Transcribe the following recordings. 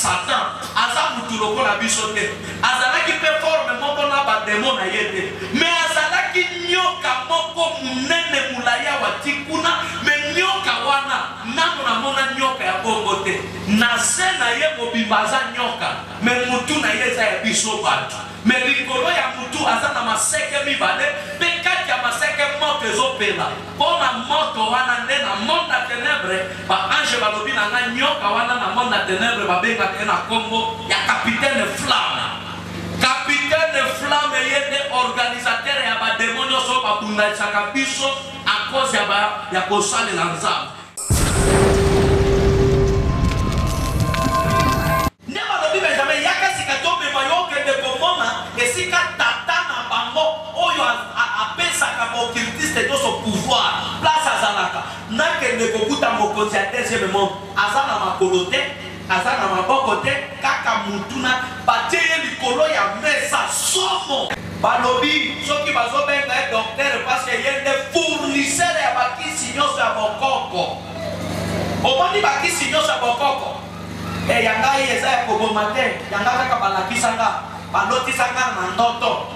Satan aza mutu lokola biso te, azalaki pe forme moko na ba demons na ye te, mais azalaki nioka moko munene mulayi awa ti kuna, mais nioka wana nanu na mona nioka ya bongo te, na se na ye mobimba aza nioka, mais mutu na ye eza ya biso batu. Mais likolo ya mutu aza na maseke mibale pe kati ya maseke moto ezo pela pona moto wana nde na monde ya tenebre ba ange balobi na nga nioka wana na monde ya tenebre ba bengaka ye na kombo ya capitaine flamme capitaine flamme ye nde organisateur ya ba demon nionso oyo ba bundalisaka biso à cause ya ba ya kosalela nzambe. Nde balobi, Benjamin, yaka sika tomema yo okende komona esika tata na bango oyo apesaka ba occultistes nionso pouvoir, place azalaka. Nakende kokuta mokonzi ya deuxième monde, aza na makolo te, aza na maboko te, kaka mutu na batie ye likolo ya mesa. Somo! Balobi soki bazobenga ye docteur parce que ye nde fournisseur ya bakisi nionso ya bokoko. Omoni bakisi nionso ya bokoko? Eh ya ngai eza ya koboma te, ya nga kaka balakisa nga, balotisa nga na ndoto.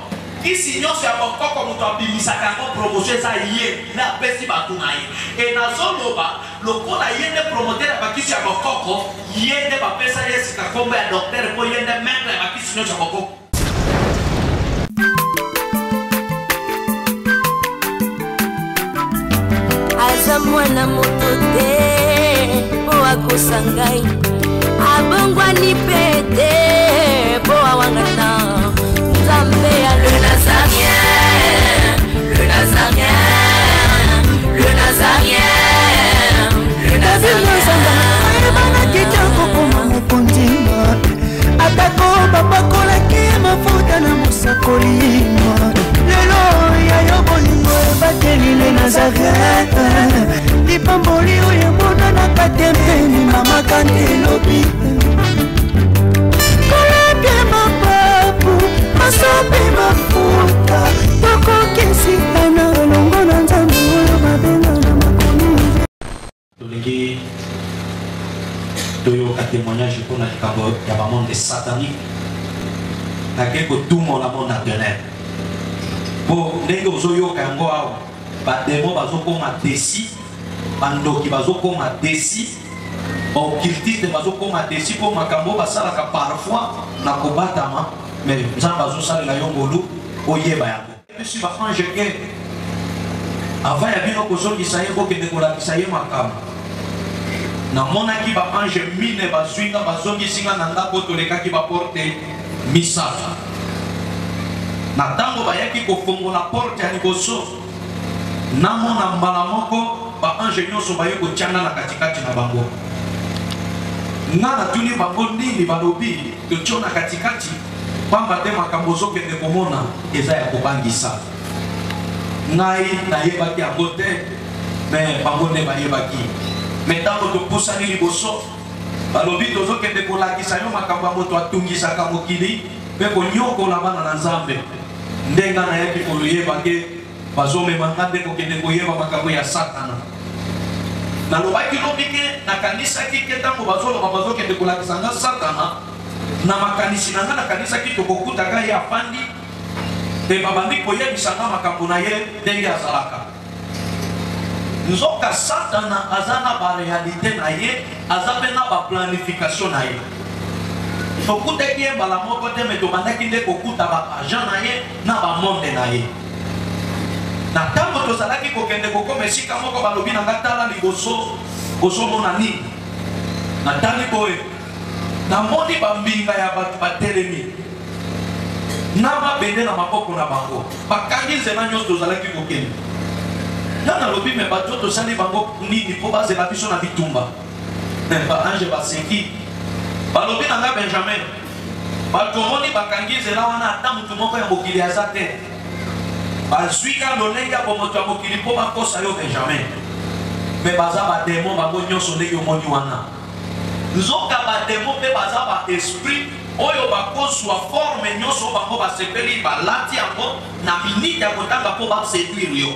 Kisi nionso ya bokoko moto abimisaka yango promotion eza ye nde apesi batu na ye. Et nazoloba lokola ye nde promoteur ya bakisi ya bokoko, ye nde bapesa ye sika kombo ya docteur po ye nde maitre ya bakisi nionso ya bokoko. Aza mwana moto te mpo akosa ngai, abongwani mpe te mpo awangana Nzambe ya le Nazarien, le Nazarien, le Nazarien, le Nazarien. Ayebanaki te kokoma mokonzi, atako bapakolaki mafuta na mosakoli. Lelo ya yo bolingo ebateli le Nazareth, lipamboli oyo emonanaka te mpeni mama kante elobi kolapie mapapu masopi mafuta tokokisitana elongo na Nzambe oyo babenga na makomi. Tolingi toyoka témoignage mpo na likambo ya bamonde satanique. Nakei kotumola monde ya ténèbre mpo ndenge ozoyoka yango awa, bademo bazokoma desi, bandoki bazokoma desi, baoccultiste bazokoma desi mpo makambo oyo basalaka parfois na kobatama, mais Nzambe azosalela yo ngolu oyeba yango. Biso ba ange ke avant ya bino kozongisa ye, bokende kolakisa ye makambo. Namonaki ba ange mine bazwi nga, bazongisi nga na ndako, tolekaki baporte misato. Na ntango bayaki kofongola porte ya liboso, namona mbala moko ba ange nyonso baye kotia nga na katikati na bango. Nga natuni bango nini, balobi totio na katikati pamba te makambo ozokende komona eza ya kobangisa. Ngai nayebaki yango te, me bango nde bayebaki. Me ntango topusani liboso, balobi tozokende kolakisa yo makambo ya moto atungisaka mokili mpe konyokola bana na Nzambe. Nde nga nayaki koyeba ke bazomema nga nde kokende koyeba makambo ya Satana. Nalobaki lobi ke nakanisaki ke ntango bazoloba bazokende kolakisa nga Satana, na makanisi na nga nakanisaki tokokutaka ye afandi mpe babandi koyebisa nga makambo na ye ndenge azalaka. Nzoka Satana aza na ba realite na ye, aza mpe na ba planification na ye. Tokutaki ye mbala moko te, me tobandaki nde kokuta ba agent na ye na ba monde na ye. Na ntango tozalaki kokende kokoma esika moko, balobi na nga, tala liboso, ozomona nini? Natali boye, namoni bambinga ya bato batelemi na mabende na maboko na bango, bakangi nzela nyonso tozalaki kokende. Nga nalobi, me bato tosali bango nini mpo bazela biso na bitumba? Ba ange baseki, balobi na nga, Benjamin, bato omoni bakangi nzela wana, ata motu moko ya mokili aza te. Bazwi ka lolenge ya bomoto ya mokili mpo bakosa yo, Benjamin, me baza bademo bango nyonso ndenge omoni wana. Nzoka bademo mpe baza ba esprit oyo bakozwa forme nyonso bango basepeli, balati yango na minute ya kotanga mpo baseduire yo.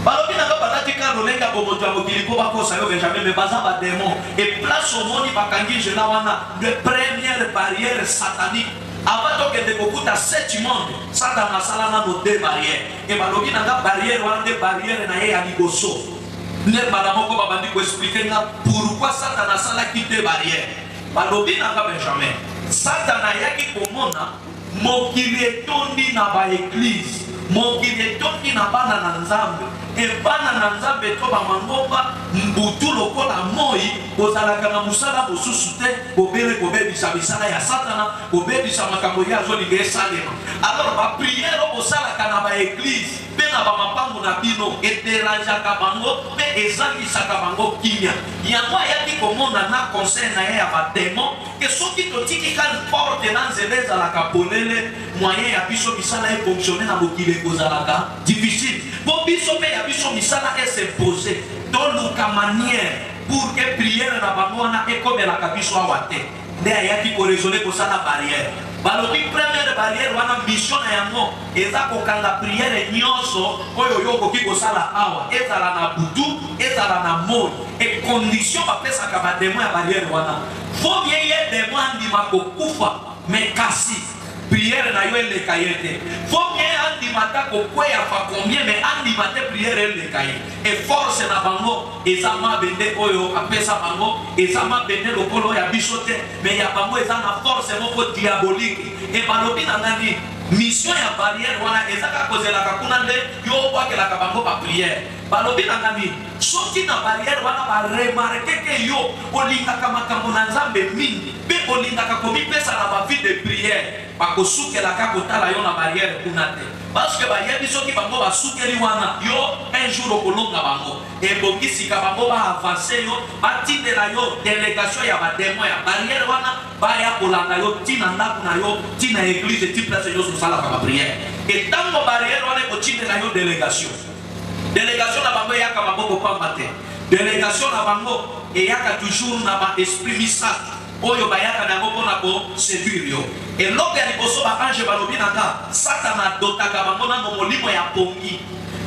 Balobi na nga balati kaka lolenge ya bomoto ya mokili mpo bakosa yo Benjamin, mais baza ba demon. Et place omoni bakangi nzela wana nde première barrière satanique. Avant tokende kokuta sept monde, Satana asala nano deux barrières. Et balobi na nga barrière wana nde barrière na ye ya liboso. Nde mbala moko babandi ko expliquer nga pourquoi Satana asalaki deux barrières. Balobi na nga Benjamin, Satana ayaki komona Mokili etondi na ba eglises, mokili etondi na bana na Nzambe, et bana na Nzambe to ba mangomba, butu lokola moi, bozalaka na mosala mosusu te bobele kobebisa misala ya Satana, kobebisa makambo ye azolinga esalema. Alors ba prières oyo bosalaka na ba eglises pe na ba mapangu na bino e derangeaka bango pe ezangisaka bango kimia. Yango ayaki komona na conseil na ye ya ba demons que soki totiki ka porte na nzela ezalaka polele, moyen ya biso misala e fonctionner na mokili ekozalaka difficile po biso pe ya biso misala e s'imposer. Toluka manière pour que prière na bango wana ekomelaka biso awa te. Nde ayaki ko raisonner kosala barrière. Balobi première barrière wana mission na yango eza kokanga prière nionso oyo yo okoki kosala awa, ezala na butu, ezala na moyi. Et condition bapesaka ba demons ya barrière wana, Vaut mieux ye demon andima kokufa mais kasi prière na yo eleka ye te. Vaut mieux andima ata kokweya fa combien mais andima te prière eleka ye. Et force na bango eza mabende oyo apesa bango eza mabende lokola oyo ya biso te mais ya bango eza na force moko diabolique. Et balobi na nga nini? Mission ya barrière wana eza kaka kozelaka kuna nde yo obwakelaka bango ba prière. Balobi na nga nini? Soki na barrière wana ba remarquer que yo olingaka makambo na Nzambe mingi pe olingaka komipesa na ba vie de prière, bakosukelaka kotala yo na barrière kuna te. Parce que bayebi soki bango basukeli wana, yo un jour okolonga bango. Ebongi sika bango ba avancer yo, batindela yo delegation ya ba demons ya barrière wana, baya kolanda yo ti na ndaku na yo, ti na eglise, ti place nionso osalaka ba prières. Et tango barrière wana ekotindela yo delegation, Delegation na bango eyaka maboko pamba te. Delegation na bango eyaka toujours na ba esprits misatu oyo bayaka na yango pona ko seduire yo. Eloko ya liboso ba anges balobi na nga, satana adotaka bango nano molimo ya pongi.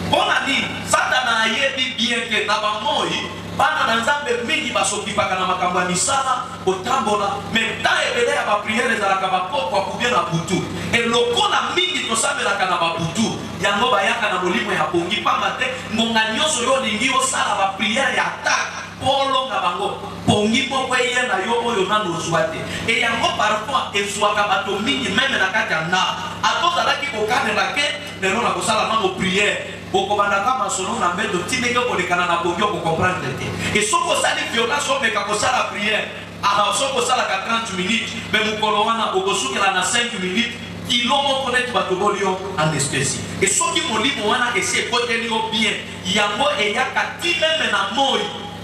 Pona nini? Satana ayebi bien que na ba moyi bana na Nzambe mingi ba s'occupaka na makambo ya misala, kotambola, mais temps ebele ya ba prières ezalaka ba pokwa ou bien na butu. Et lokola mingi tosambelaka na ba butu, Yango bayaka na molimo ya pongi pamba te ngonga nionso yo olingi osala ba prière ya attaque po olonga bango, pongi moko eya na yo oyo nanu ozua te. Et yango parfois ezuaka bato mingi meme na kati ya ndako. Ata ozalaki kokanela ke lelo nakosala nanu prière, okobanda kaka masolo na mbeto ti ndenge okolekana na pongi oko comprendre te. Et soki osali violence omeka kosala prière, Aha soki osalaka 30 minutes mais mokolo wana okosukela na 5 minutes kilo moko neti batoboli yo anesthesie. Et soki molimo wana esi ekoteli yo bien yango eyaka ti meme na moyi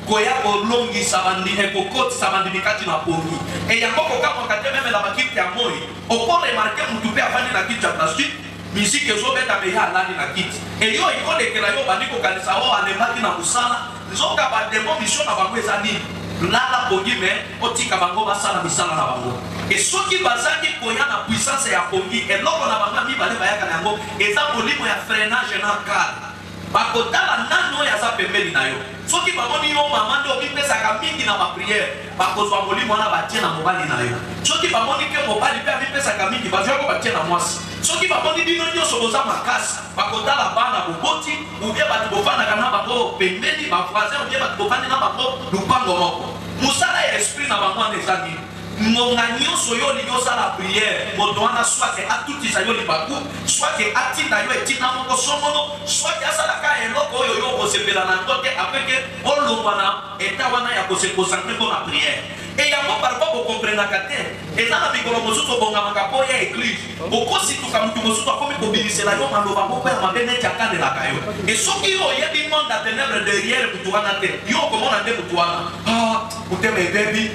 koya kolongisa bandi eh, kokotisa bandimi kati na pongi. Et yango kokamwaka te meme na ba kiti ya moyi oko remarquer mutu pe afandi na kiti ya plastique musique ezobeta mais ye alali na kiti et yo ekolekela yo obandi kokanisa oh alembaki na mosala. Nzoka ba demon mission na bango eza nini? Lala pongi mais otika bango basala misala na bango. Et soki bazangi koya na puissance ya pongi, eloko na bango ya mibale bayaka na yango eza molimo ya freinage na calme. Bakotala nani oyo aza pembeni na yo. Soki bamoni yo mama nde omipesaka mingi na ba prières, bakozwa molimo wana batie na mobali na yo. Soki bamoni ke mobali pe amipesaka mingi, bazwi yango batie na mwasi. Soki bamoni bino nionso boza makasi, bakotala bana boboti ou bien batu bofandaka na bango pembeni, ba voisins ou bien batu bofandi na bango lupango moko. Musala ya esprit na bango wana eza nini? Ngonga nionso yo olingi osala prière, moto wana soit atutisa yo libaku, soit atinda yo etinda moko songolo, soit asala kaka eloko oyo yo okosepela na yango te afin que olongwa na etat wana ya ko se concentrer pona prière. Et yango parfois bo comprenaka te. Eza na mikolo mosusu obongamaka po oya eglise, okosituka mutu mosusu akomi kobimisela yo maloba moko ya mabe neti akanelaka yo. Et soki yo oyebi monde ya tenèbres derrière mutu wana te, yo okomona nde mutu wana, ah motema ebebi,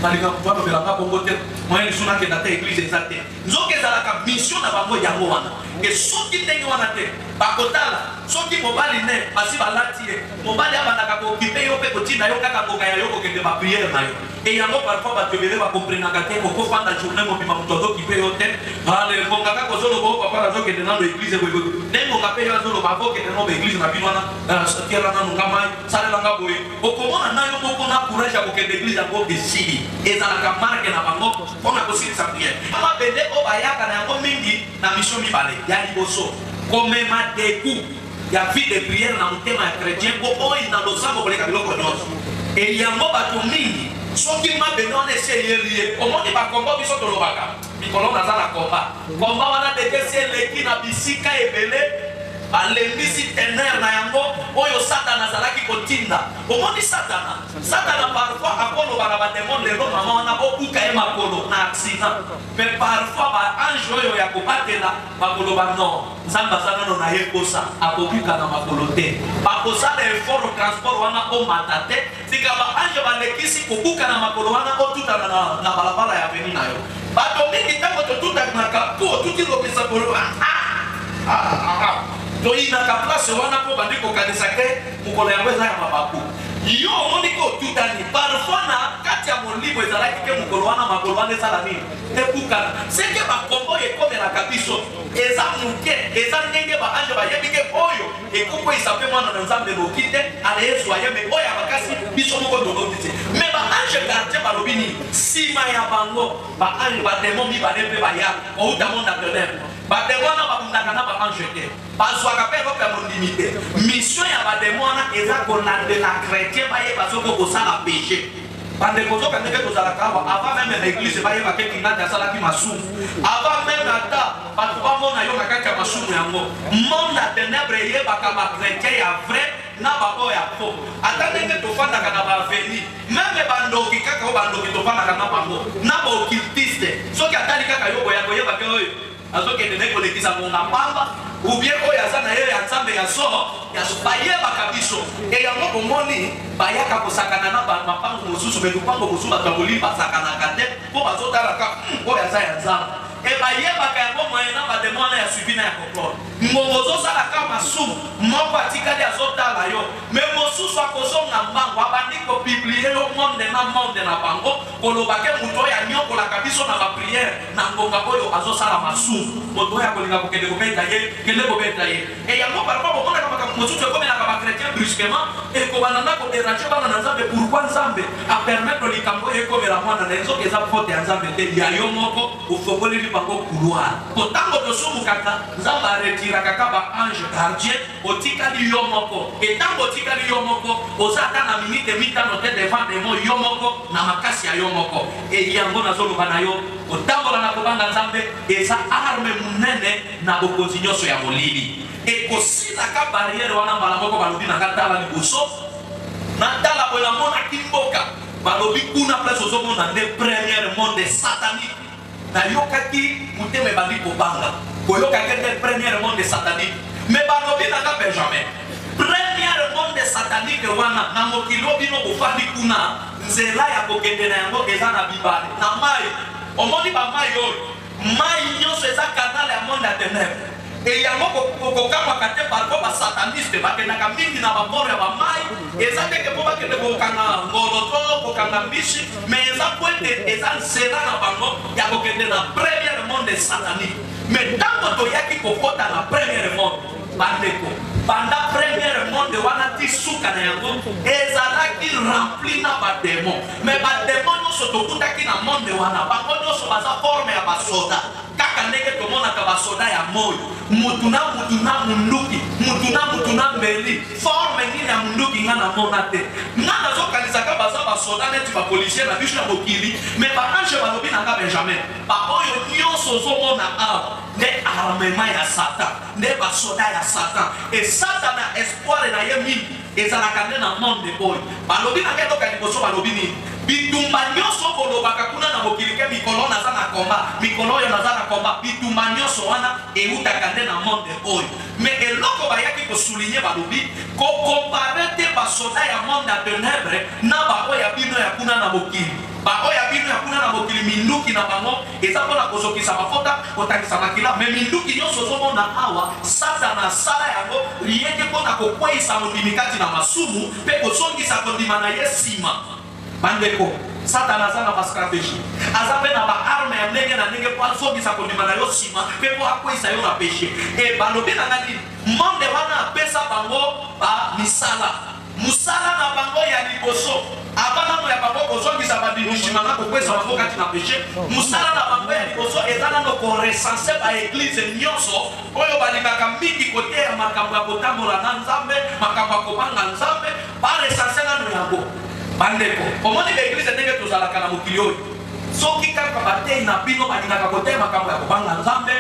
nalinga mutu alobela nga bongo te, moyen lisusu nakende ata eglise eza te. Nzoka ezalaka mission na bango yango wana. Ke soki ndenge wana te, bakotala soki mobali ne basi balati ye, mobali abandaka ko occuper yo pe kotinda yo kaka ngonga ya yo kokende ba prières na yo. Et yango parfois batu ebele ba comprenaka te, okofanda journee mobimba mutu azo occuper yo te, ale ngonga kaka ozoloba oh papa nazokende nanu eglise boye boye, nde ngonga pe yo azoloba avant okende nanu ba eglise na bino wana, tiela nanu nga mayi, salela nga boye, okomona na yo moko na courage ya kokende eglise yango esili. Ezalaka marque na bango pona kosilisa prière. Mabende oyo bayaka na yango mingi na mission mibale, ya liboso komema degout ya vie de prière na motema ya chretien po oyina losambo koleka biloko nionso. Et yango bato mingi soki mabende wana esi eyeli ye, omoni ba combat biso tolobaka mikolo naza na combat, combat wana dejà esi eleki na bisika ebele, balembisi teneur na yango oyo satana azalaki kotinda. Omoni satana, satana parfois akoloba na ba demon lelo mama wana bobuka ye makolo na accident, mais parfois ba ange oyo ya kobatela bakoloba non, Nzambe aza nano na ye posa, akobukana makolo te. Bakosala effort transport wana omata te, tika ba ange balekisi kobukana makolo wana otutana na, na balabala ya avenue na yo. Bato mingi ntango totutanaka po otuti lobisa kolo ah, ah, ah, ah. Toyinaka place wana po bandi kokanisa ke mokolo yango eza ya mabaku. Yo omoni ke otutani parfois na kati ya molimo ezalaki ke mokolo wana makolo wana esala nini? Ebukana. Seke bakombo ekomelaka biso eza muke, eza ndenge ba ange bayebi ke oyo ekokweyisa pe mwana na Nzambe noki te, ale ezwa ye, mais oyo ya makasi biso moko tolobi te. Mais ba ange gardien balobi nini? Sima ya bango ba ange, ba demon mibale pe baya kowuta monde ya tenebre. Ba demon wana babundaka na ba ange te, bazwaka pe eloko ya mondimi te. Mission ya ba demon wana eza kolandela chretien bayeba soki okosala peche. Bandeko ozoka ndenge tozalaka awa avant meme na eglise bayeba ke Kingandi asalaki masumu avant meme ata bato bamona yo na kati ya masumu yango. Monde ya tenebre eyebaka ba chretien ya vrai na ba oyo ya faux. Ata ndenge tofandaka na ba avenue meme bandoki kaka oyo bandoki tofandaka na bango na ba occultiste soki atali kaka yo boye akoyeba ke oyo Azokende naye kolekisa ngonga pamba ou bien oyo aza naye ya nzambe ya so ya so bayebaka biso et yango bomoni bayaka kosakana na ba mapangu mosusu mais lupango mosusu bato ya molili basakanaka te po bazotala ka oyo aza ya nzambe et bayebaka yango moyen na ba demon wana ya suivi na ya controle ngonga ozosala ka masumu moko atikali azotala yo mais mosusu akozonga mbangu abandi ko publier yo monde na monde na bango koloba ke moto oyo anyokolaka biso na ba prière na ngonga oyo azosala masumu, moto oyo akolinga kokende kobeta ye, kende kobeta ye. Et yango parfois bomonaka makambo mosusu ekomelaka ba chretiens brusquement, ekobanda na ko deranger bana na Nzambe, pourquoi Nzambe a permettre likambo oyo ekomela mwana na ye, nzoka eza faute ya Nzambe te, ya yo moko ofongoleli bango couloir. Po tango tosumukaka, Nzambe a retiraka ka ba anges gardiens, otikali yo moko. Et tango otikali yo moko, oza ata na minute mitano te devant demon yo moko na makasi ya yo moko. Et yango nazoloba na yo, kotambola na kobanga Nzambe eza arme munene na bokonzi nionso ya molili. Ekosila ka barrière wana mbala moko balobi na nga tala liboso, natala boye namonaki mboka balobi kuna place ozomona nde première monde satanique. Nayokaki motema ebandi kobanga koyoka ke nde première monde satanique. Mais balobi na nga Benjamin, première monde satanique wana na mokili oyo bino bofandi kuna, nzela ya kokende na yango eza na bibale, na mayi. Omoni ba mayi oyo, mayi nionso eza canal ya monde ya tenèbres. Et yango kokamwaka te parfois ba satanistes bakendaka mingi na ba bord ya ba mayi, eza te ke po bakende kokanga ngolo to kokanga mbisi, mais eza po ete eza nzela na bango ya kokende na première monde satanique. Mais tango toyaki kokota na première monde, bandeko, banda première monde wana ti suka na yango ezalaki rempli na ba demons. Mais ba demons nionso tokutaki na monde wana, bango nionso baza forme ya ba soda. Kaka ndenge tomonaka basoda ya moi, mutu na mutu na munduki, mutu na mutu na mbeli, forme nini ya munduki nga namona te. Nga nazokanisa ka baza basoda neti ba policiers na biso ya mokili, mais ba anges balobi na nga Benjamin, ba oyo nionso ozomona awa nde armement ya Satan, nde basoda ya Satan. Et Satana espoir na ye mingi ezalaka nde na monde oyo. Balobi na nga eloko ya liboso balobi nini? Bitumba nionso bolobaka kuna na mokili ke mikolo oyo naza na combat, mikolo oyo naza na combat, bitumba nionso wana ewutaka nde na monde oyo. Mais eloko bayaki ko souligner balobi ko comparer te ba soda ya monde ya tenèbres na ba oyo ya bino ya kuna na mokili. Ba oyo ya bino ya kuna na mokili Minduki na bango eza mpona kozokisa bafota, kotangisa makila. Me minduki nyonso ozomona awa, Satana asala yango rieke mpona kokweyisa mondimi kati na masumu mpe kozongisa kondima na ye nsima. Bandeko, Satana aza na bastratégie, aza mpe na baarme ya ndenge na ndenge mpo azongisa kondima na yo nsima mpe mpo akweyisa yo na péché. E balobi na nga nini? Monde wana apesa bango bamisala. Mosala na bango ya liboso, ava nano ya bango kozongisa bandimishima na kokwesa bango kati na péché, mosala na bango ya liboso eza nano korecenser baéglise nyonso oyo balingaka mingi koteya makambo ya kotambola na Nzambe, makambo ya kobanga Nzambe. Barecenser nano yango. Bandeko, omoni baéglise ndenge tozalaka na mokili oyo, soki kaka batei na bino balingaka koteya makambo ya kobanga Nzambe,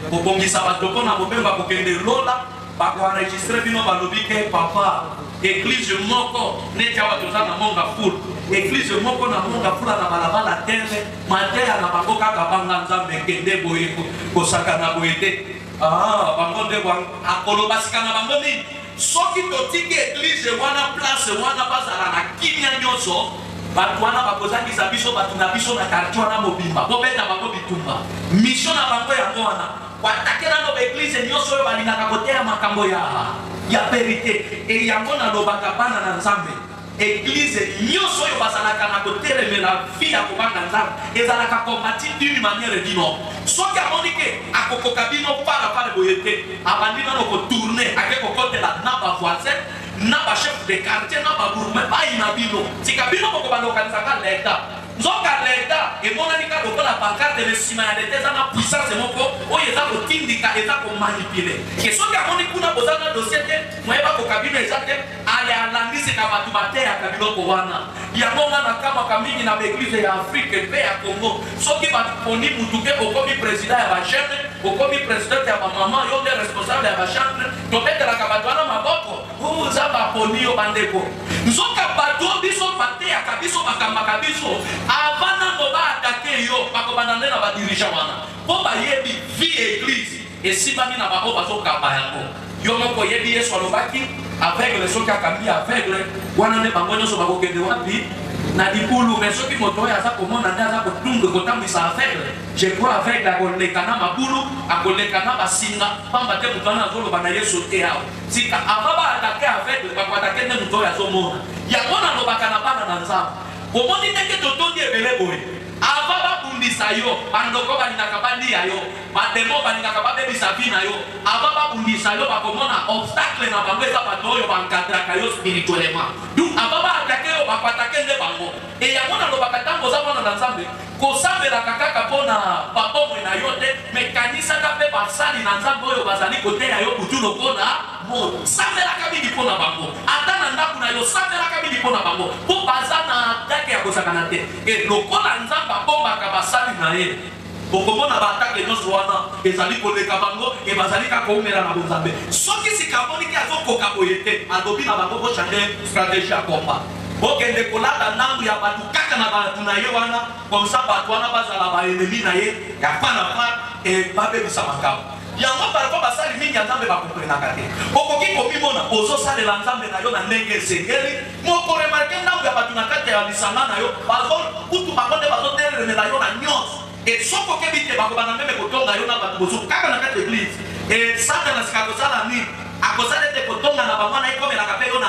kobongisa bato mpo na mobemba kokende lola, bakoenregistrer bino. Balobi ke papa, église moko neti awa toza na Monga Ful, église moko na Monga Fula na balabala tele, mateya na bango kaka banga Nzambe, kende boye, kosakana boye te. Ah, bango nde akoloba sika na bango nini? Soki totiki église wana, place wana bazala na kimia nyonso, bato wana bakozangisa biso bato na biso na quartier wana mobimba. Bobeta bango bitumba. Mission na bango yango wana, koattaquer nano baéglise nyonso oyo balingaka koteya makambo ya vérité. E yango nalobaka, bana na Nzambe, église nyonso oyo bazalaka na kotelemela vie ya kobanga Nzambe ezalaka combattu d'une manière d'une autre. Soki amoni ke akokoka bino parapare boye te, abandi nano kotourner, ake kokotela na bavoisin, na bachef de quartier, na babourgmestre, bayina bino. Tika bino moko balokanisaka leta, nzoka leta emonani kaka lokola pancarte, me nsima ya leta eza na puissance moko oyo eza kotindika, eza komanipuler. Ke soki amoni kuna boza na dossier te, moye bakoka bino eza te, ale alandisika bato bateyaka biloko wana. Yango nga nakamwaka mingi na baéglise ya Afrique mpe ya Congo, soki baponi mutu ke okomi président ya bajeune, okomi présidente ya bamama, yo nde responsable ya bachantre, tobetelaka bato wana maboko: "Nzambe aponi yo." Bandeko, nzoka bato oyo biso bateyaka biso, bakambaka biso, avant nano baattaquer yo, bakobanda nde na badirigeant wana, mpo bayebi vie église esimbami na bango, bazokamba yango. Yo moko oyebi, Yesu alobaki: aveugle soki akambi aveugle, wana nde bango nyonso bakokende wapi? Na libulu. Mais soki moto oyo aza komona nde aza kotunga, kotambwisa aveugle, je crois aveugle akoleka na mabulu, akoleka na basinga, pamba te moto wana azoloba na Yesu te. Awa sika, avant baattaquer aveugle, bakoattaquer nde moto oyo azomona. Yango nalobaka na bana na Nzambe, omoni ndenge totondi ebele boye, avant babundisa yo, bandoko balingaka balia yo, badémon balingaka babebisa vie na yo, avant babundisa yo, bakomona obstacle na bango eza bato oyo baencadraka yo spirituellement. Donc avant baattaquer yo, bakoattaquer nde bango. E yango nalobaka, ntango oza mwana na Nzambe, kosambelaka kaka mpo na babomoi na yo te, me kanisaka mpe basali na Nzambe oyo bazali koteya yo butu lokola moto. Sambelaka mingi mpo na bango. Ata na ndako na yo, sambelaka mingi mpo na bango, mpo baza na attaque ya kosakana te. E lokola Nzambe abombaka basali na ye, okomona baattaque nyonso wana ezali koleka bango, e bazali kaka koumela na bonzambe. Soki sika amoniki azokoka boye te, alobi na bango: "Bochanger stratégie ya combat, bokende kolata ndambu ya bato kaka na bato na ye wana." Comme ça bato wana bazala baennemi na ye ya pa na pa, e babebisa makambo yango. Parfois basali mingi ya Nzambe bakomprenaka te. Okoki komimona ozosalela Nzambe na yo na ndenge esengeli, mokoremarquer ndambo ya bato na kati ya lisanga na yo kutu bango nde bazotelemela yo na nyonso. E soki okebi te, bakobanda même kotonga yo na bato mosusu kaka na kati ya église. E Satana sika akosala nini? Akosala ete kotonga na bango wana ekomelaka mpe yo na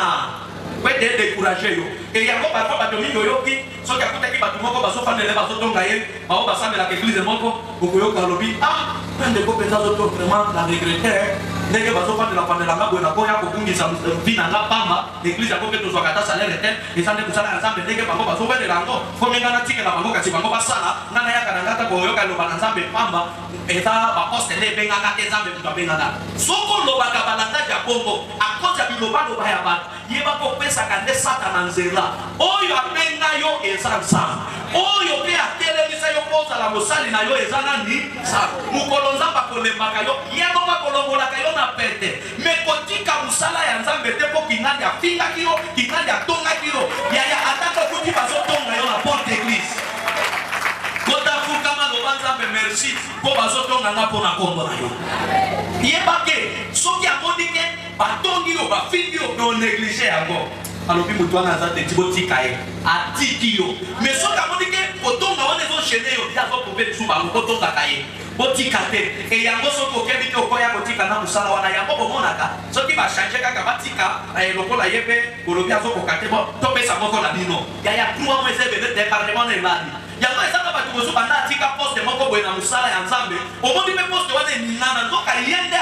po ete edécourager yo. E yango parfois bato mingi oyoki, soki akutaki bato moko bazofandele, bazotonga ye, bao basambelaka église moko, okoyoka alobi: "Ah, mpe ndeko mpenza azoto, vraiment na regretter ndenge bazofandela fandelanga boye, nakoya kobungisa vie na nga pamba. Église yango mpe tozwaka ata salaire te, eza nde kosala ya Nzambe ndenge bango bazowelela yango. Komi nga natikela bango, kasi bango basala, nga nayaka na nga ta koyoka eloba na Nzambe pamba. Eza baposte nde ebengaka te, Nzambe moto abengaka." Soki olobaka balangage ya bongo akozi ya bilobaloba ya bato, yeba kopesaka nde Satana nzela. Oyo abenga yo eza Nzambe, oyo mpe atelemisa yo mpo ozala mosali na yo eza nani? Nzambe. Mokolo Nzambe akolembaka yo, ye moko akolongolaka yo na pete. Me kotika mosala ya Nzambe te mpo kingandi afingaki yo, kingandi atongaki yo. Yaya, atako okuti bazotonga yo na porte église, kotafukama, loba: "Nzambe, merci mpo bazotonga nga mpo na nkombo na yo." Yeba ke soki amoni ke batongi yo, bafingi yo, me onégliger yango, alobi: "Moto wana aza te, ti botika ye." Atiki yo. Mais soki amoni ke kotonga wana ezo Azo gêner yo, ye azoprouver lisusu bango, botongaka ye, botika te. E yango soki okebi te, okoya kotika na mosala wana. Yango bomonaka soki bachanger kaka, batika lokola ye mpe bolobi azokoka te, bo topesa moko na bino yaya 3 mois, eza ebele. Département na elali yango eza na bato mosusu banda atika poste moko boye na mosala ya Nzambe. Omoni mpe poste wana eningana, nzoka ye nde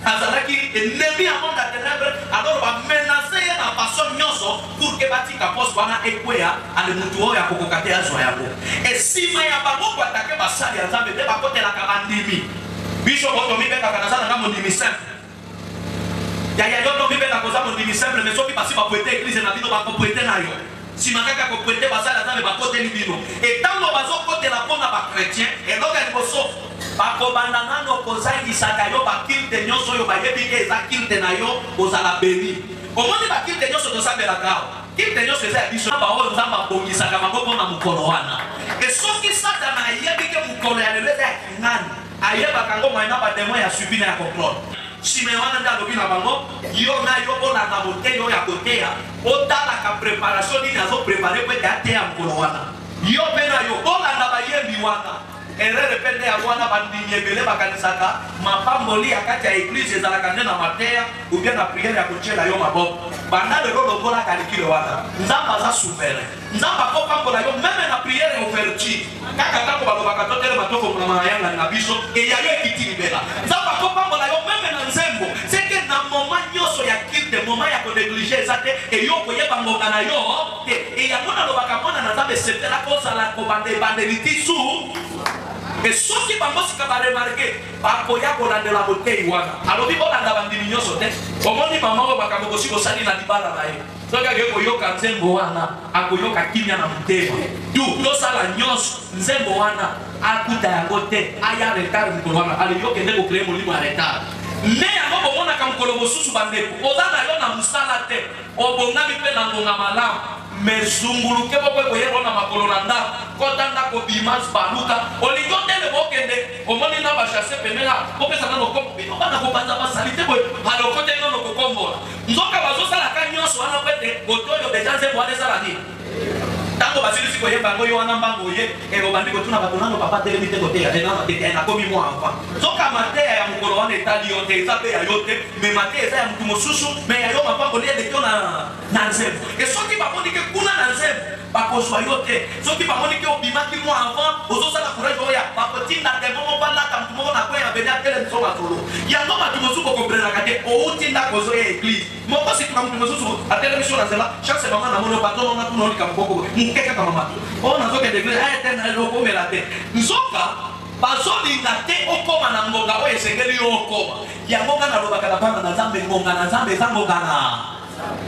azalaki ennemi ya monde ya ténèbre. Alors bamenacer ye na façon nyonso pour que batika poste wana ekweya, ale mutu oyo akokoka te azwa yango. Esima ya bango koattaquer basali ya Nzambe nde bakotelaka bandimi. Biso bo tomibengaka, naza nanga mondimi simple. Yaya, yo tomibengaka oza mondimi simple, mais soki basi bapointer église na bino, bakopointer na yo. Nsima kaka kopointer basali ya Nzambe, bakoteli bino. Etango bazokotela mpona bachrétien, eloko ya liboso bakobanda nano kozangisaka yo baculte nyonso oyo bayebi ke eza culte na yo kozala béni. Omoni baculte nyonso tosambelaka awa, culte nyonso eza ya biso, baoyo Nzambe abongisaka bango mpona mokolo wana. E soki Satana ayebi ke mokolo ya lelo eza ya kingani, ayebaka yango moyena badémon ya suivi na ya contrôle. Nsima ya wana nde alobi na bango: yo na yo olanda moteyi oyo akoteya, otalaka préparation nini azopréparer po ete ateya mokolo wana. Yo mpe na yo olanda bayembi wana. Erreur mpe nde yango wana, bandimi ebele bakanisaka mapamboli ya kati ya église ezalaka nde na mateya ou bien na prière ya kotiela yo maboko. Banda lelo longola calcul wana. Nzambe aza souverain. Nzambe akopambola yo même na prière ya ouverture kaka ntango balobaka totelema, tofongola mayangani na biso, eya yo ekiti libela. Nzambe akopambola yo même na nzembo. Seke na moment nyonso ya culte, moment ya konégliger eza te. Eyo koyeba ngonga na yo te. Eyango nalobaka, mwana na Nzambe, sepela kozala kobanda ebandeli ti su. E soki bango sika baremarquer, bakoya kolandela motei wana. Alobi bolanda bandimi nyonso te. Omoni mama oyo, makambo kosi kosali na libala na ye, soki akei koyoka nzembo wana, akoyoka kimia na motema. Du tosala nyonso, nzembo wana akuta yango te, aya retard mokolo wana. Ale yo kende kocréer molimo ya retard. Nde yango bomonaka mokolo mosusu, bandeko, oza na yo na mosala te, obongami mpe na ngonga malamu, mais zunguluke moko ekoyeba na makolo na ndako, kota ndako, bima, baluka, olingi otelema, okende, omoni na bachasse pembena, opesa nano kombo, bino bana kopanza basali te boye, alokoteli nano kokombola. Nzoka bazosalaka nyonso wana po ete kote oyo déjà nzembo wana ezala nini. Ntango basilisi koyemba yango, yo wana mbango oye, obandi kotuna bato nano papa atelemi te koteya te, nano te, nakomi mwa avant. Nzoka mateya ya mokolo wana etali yo te, eza mpe ya yo te, mais mateya eza ya motu mosusu, mais ya yo mapamboli eleki yo na nzembo. E soki bamoni ke kuna na nzembo bakozwa yo te, soki bamoni ke obimaki mwa avant, ozosala courage oya, bakotinda te moko balata motu moko na kweya beni atelemiso masolo yango. Bato mosusu bokomprenaka te. Outi ndako, ozoya église moko, situka motu mosusu atelemisi yo na nzela. Chance mama, namoni patron wana tuna olika mokoko moke kaka, mama oyo nazokende église te, okomela te. Nzoka bazolinga te okóma na ngonga oyo esengeli yo okóma. Yango nga nalobaka na bana na Nzambe, ngonga na Nzambe eza ngonga na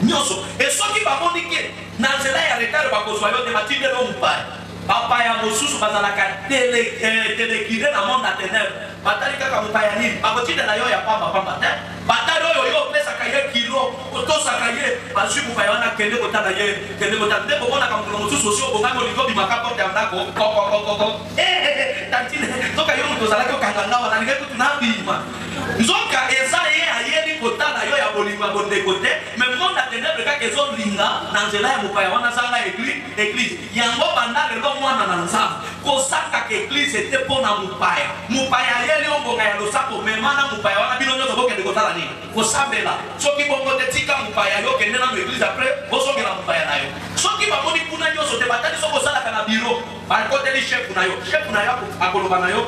nyonso. E soki bamoni ke na nzela ya retard bakozwa yo te, batindeli yo mopaya. Bapaya mosusu bazalaka téléguidé na monde ya ténèbre. Batali kaka mopaya nini bakotindela yo ya pamba pamba te. Batali oyo yo opesaka ye kilo, otosaka ye, bazwi mopaya wana, kende kotala ye, kende kotala. Nde bomonaka mokolo mosusu osi obongami, olingi obimaka, porte ya ndako kokokokoko, tantine, nzoka yo moto ozalaki okanga nga wana, alingi kutu nabima. Nzoka eza ye ayeli kotala yo ya bolingo ya bondeko te, mais monde ya ténèbre kaka ezolinga na nzela ya mopaya wana azanga église. Yango banda lelo, mwana na Nzambe, kosakaka église te mpo na mopaya. Mopaya ayeli yo ngonga ya losako, mema na mopaya wana, bino nyonso bokende kosala nini? Kosambela. Soki bongo te, tika mopaya, yo kende nano église, après ozongela mopaya na yo. Soki bamoni kuna nyonso te, batali soki osalaka na bureau, bakoteli chef na yo. Chef na yo akoloba na yo: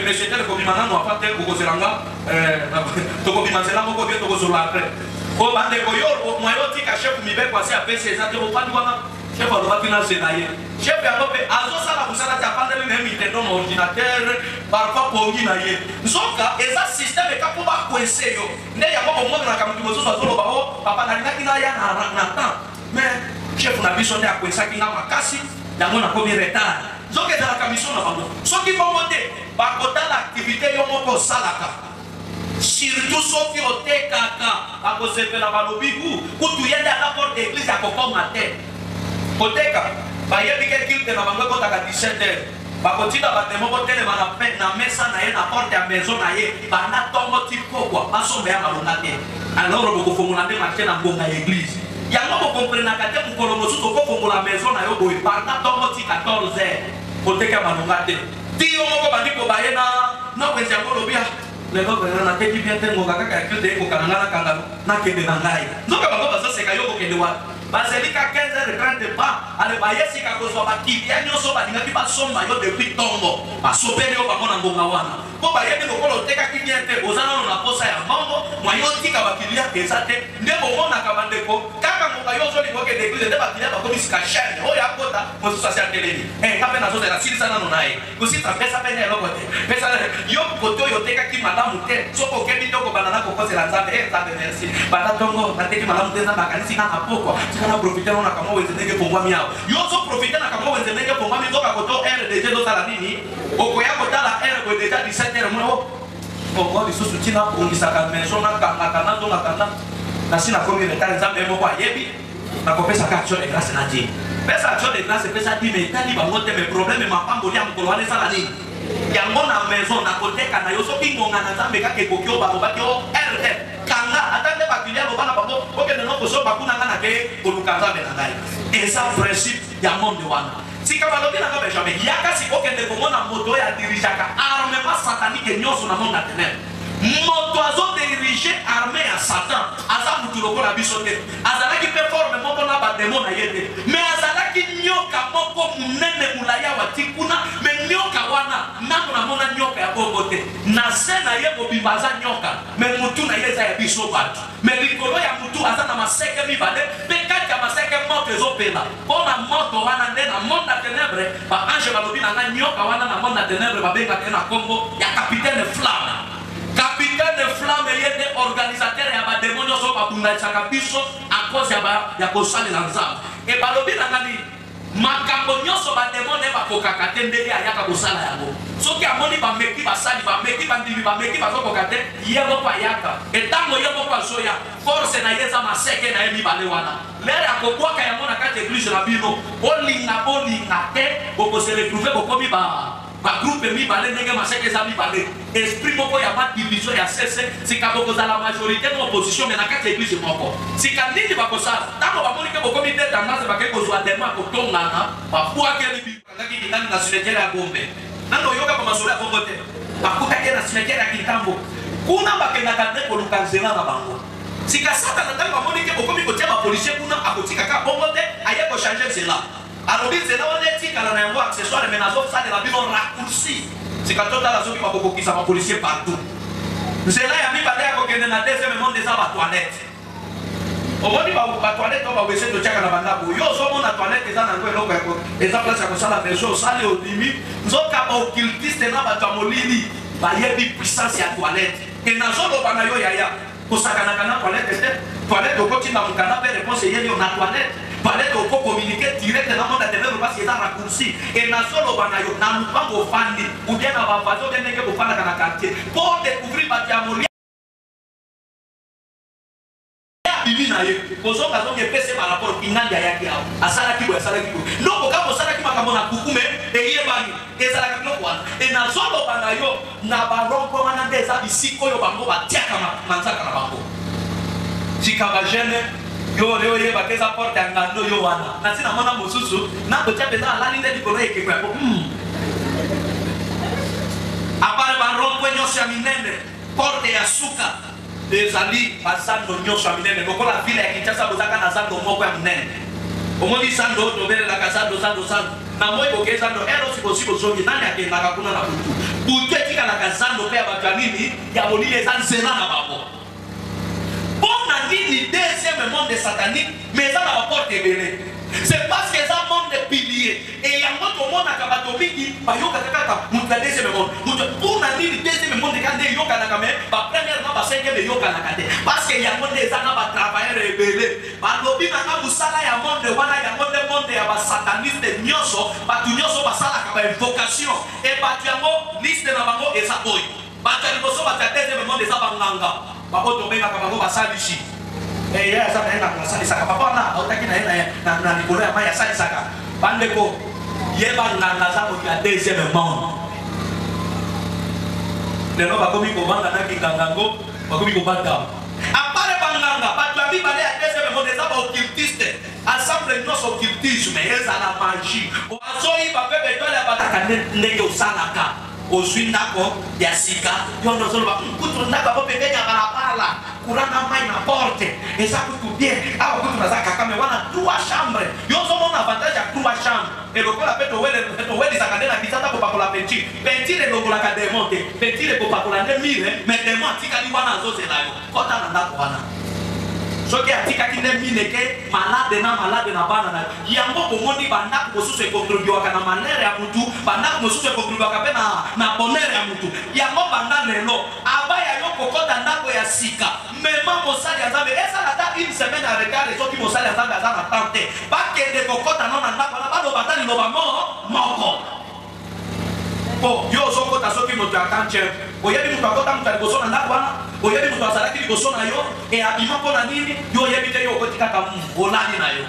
"Monsieur tel, kobima nano apa te, okozela nga, tokobima nzela moko bie, tokozolola après." O bandeko, yo mwayo otika chef, mibeko asi apesi eza te. Ofandi wana, chef alobaki nazela ye. Chef yango mpe azosala mosala te, afandeli na ye mitendo na ordinateur, parfois pongi na ye. Nzoka eza système eka mpo bacoincer yo. Nde yango bomonanaka motu mosusu azoloba: "O papa, nalingaki naya na temps, mais chef na biso nde acoinçaki nga makasi, yango nakomi retard." Nzoka ezalaka mission na bango. Soki bongo te, bakotala activité yo moko osalaka, surtout soki otekaka, bakosepela, balobi ku kutu ye nde ata porte église akokoma te. Koteka, bayebi ke culte na bango ekotaka 17 heures, bakotinda bato moko telema na mesa na ye, na porte ya maison na ye, banda ntongo ti pokwa, basomba ya malonga te. Alors bokofongola nde marché na ngonga ya église. Yango bokomprenaka te. Mokolo mosusu okofongola maison na yo boye banda ntongo ti 14 heures. Koteka malonga te. Ti yo moko bandi kobaye na na wenze yango olobi ah lelo vraiment nateki bien te ngonga kaka ya culte ekoka na ngai nakanga nakende na ngai. Nzoka bango bazoseka yo kokende wapi? Bazeli ka 15h30 ba ale baye sika kozwa bakilia nyonso balingaki basomba yo depuis tongo basopeli yo bango na ngonga wana mpo bayebi lokola otekaki bien te oza nano na posa ya mbongo mwaye otika bakilia eza te nde bomonaka bandeko kaka ngonga yo ozolinga okende eglise nde bakilia bakomi sika chaine oyo akota mosusu asi atelemi eh, nga mpe nazozela silisa nano na ye kosilisa pesa mpe na eloko te pesa yo kote oyo otekaki malamu te soki okebi te okobanda na kokosela nzambe e nzambe merci banda ntongo nateki malamu te nzambe akanisi nga na pokwa tika na profite no na kamwa wenze ndenge efongwami awa yo ozoprofite na kamwa wenze ndenge efongwami nzoka koto rdg ezosala nini okoya kotala heure boye deja 17 heure mona ongo lisusu ntina bongisaka maison nakangaka nazongaka na nasi nakomi retard nzambe ye moko ayebi nakopesaka action de grâce na dime pesa action de grâce epesa dime etali bango te mais problème mapamboli ya mokolo wana esala nini yango na maison nakoteka na yo soki ngonga na nzambe kaka ekoki oyo balobaki o rt kanga ata nde bakilia loba na bango okende no kosomba kuna nga nake koluka nzambe na ngai eza principe ya monde wana sika balobi na nga benjamin yaka sika okende komona moto oyo adirigeaka armement satanique nyonso na monde ya ténèbre moto azodirige armée ya satan aza motu lokola biso te azalaki mpe forme moko na bademo na ye te me azalaki nyoka moko monene molai awa ti kuna me nyoka wana nano namona nyoka ya bongo te na se na ye mobimba aza nyoka me motu na ye eza ya biso bato me likolo ya motu aza na maseke mibale mpe kati ya maseke moto ezopela mpo na moto wana nde na monde ya ténèbre baange balobi na ngai nyoka wana na monde ya ténèbre babengaka ye na nkombo ya capitaine flamme capitaine flamme ye nde organisateur ya bademo nyonso oyo babunganisaka biso a cause ya, ba, ya kosalela nzambe e balobi na ngai nini makambo nyonso bademo na ye bakokaka te ndenge ayaka kosala yango soki amoni bameki basali bameki bandimi bameki bazokoka te ye moko ayaka etango ye moko azoya force na ye eza maseke na ye mibale wana lere akobwaka yango na kati eglise na bino bolinga bolinga te bokose retrouve bokomi ba bagroupe mibale ndenge maseke eza mibale esprit moko ya ba division ya sese sika bokozala majorité na opposition me na kati ya eglise moko sika nini bakosala ntango bamoni ke bokomi te tendance bakei kozwa demo ya kotongana babwakeli bakangaki kinani na cimetière ya gombe nano oyoka bamasolo ya bongo te bakutaki na cimetière ya kintambo kuna bakendaka nde koluka nzela na bango sika satana ntango amoni ke bokomi kotia bapolisier kuna akotika kaka bongo te aye kochange nzela Alobi nzela wana etikala na yango accessoire mais nazosalela bino raccourci. Sika totala soki bakokokisa ba policier partout. Nzela ya mibale ya kokende na deuxième monde eza ba toilette. Omoni ba, ba toilette oyo ba WC totiaka na bandako. Yo ozomona toilette eza na yango eloko ya eza place ya kosala besoin osali obimi. Nzoka ba occultiste na bato ya molili bayebi puissance ya toilette. E nazoloba na yo yaya Kosakanaka na toilette te. Toilette okoti na mokanda mpe réponse eyeli yo na toilette. Toilette oko communiquer direct na monde ya ténèbres parce que eza raccourci. Et nazoloba na yo na lupango ofandi ou bien na ba voisins ou bien ndenge bofandaka na quartier po découvrir bato ya molia abimi na ye kozonga zonga epesi ye barapport kingandi ayaki awa asalaki boye asalaki boye loko kaka osalaki makambo na kukume eyebani ezalaka biloko wana e nazoloba na yo na barompo wana nde eza bisika oyo bango batiaka manzaka na bango tika bajeune yo ole oyeba te eza porte ya ngando yo wana nasi namona mosusu nakotia mpenza alali nde likolo ya ekeko yango hmm. apart barompo nyonso ya minene porte ya suka Ezali ba zando nionso ya minene lokola ville ya Kinshasa bozaka na zando moko ya munene omoni zando oyo tobelelaka zando zando zando na moi bokei zando heure osi bosi bozongi nani akendaka kuna na butu butu etikalaka zando mpe ya bato ya nini ya molili eza nzela na bango mpo na nini deuxième monde satanique mais eza na baporte ebele c'est parce que eza monde pilier Et yango tomonaka bato mingi bayokaka kaka moto ya deuxième monde moto mpo na nini deuxième monde kaka nde eyokanaka mais ba première na ba cinquième eyokanaka te parce que yango nde eza na ba travailleur ebele balobi na nga mosala ya monde wana yango nde monde ya basataniste nyonso bato nyonso basalaka ba invocation e bato yango liste na bango eza oyo bato ya liboso bato ya deuxième monde eza banganga baoyo tobengaka bango basalisi Eh, ye aza na ye nganga asalisaka papa wana autaki na ye na likolo ya mai asalisaka bandeko yeba nganga aza moto ya deuxième monde lelo bakomi kobanga na kinganga yango bakomi kobata apare banganga. Bato ya mibale ya deuxième monde eza ba occultiste. Ensemble nyonso occultisme ezala magie. Bazoyiba mpe betole ya bato. Kaka ndenge osalaka ozwi ndako ya sika, yo nde ozoloba kutu ndako yango pembeni ya balabala, courant na mai na porte eza kutu bien, awa kutu naza kaka me wana trois chambre. Yo ozomona avantage ya trois chambre elokola mpe towelisaka nde na kisasa kopakola peinture. Peinture elongolaka demon te, peinture ekopakola nde mire, mais demon atikali wana azozela yo. Kota na ndako wana, soki atikaki nde mineke malade na malade na bana na yango. Bomoni bandako mosusu ekontribuaka na malheur ya mutu, bandako mosusu ekontribuaka mpe na bonheur ya mutu. Yango banda lelo, aba ya yo kokɔta ndako ya sika, mema mosali ya Nzambe. Esala ata une semaine ya retard, soki mosali ya Nzambe aza na temps te, bakende kokɔta no na ndako wana, baloba ata liloba moko. Po yo ozokɔta, soki moto ya kantiere, oyebi moto akɔta moto ya liboso na ndako wana, oyebi moto azalaki liboso na yo e abima mpo na nini, yo oyebi te. Yo okoti kaka, olali na yo.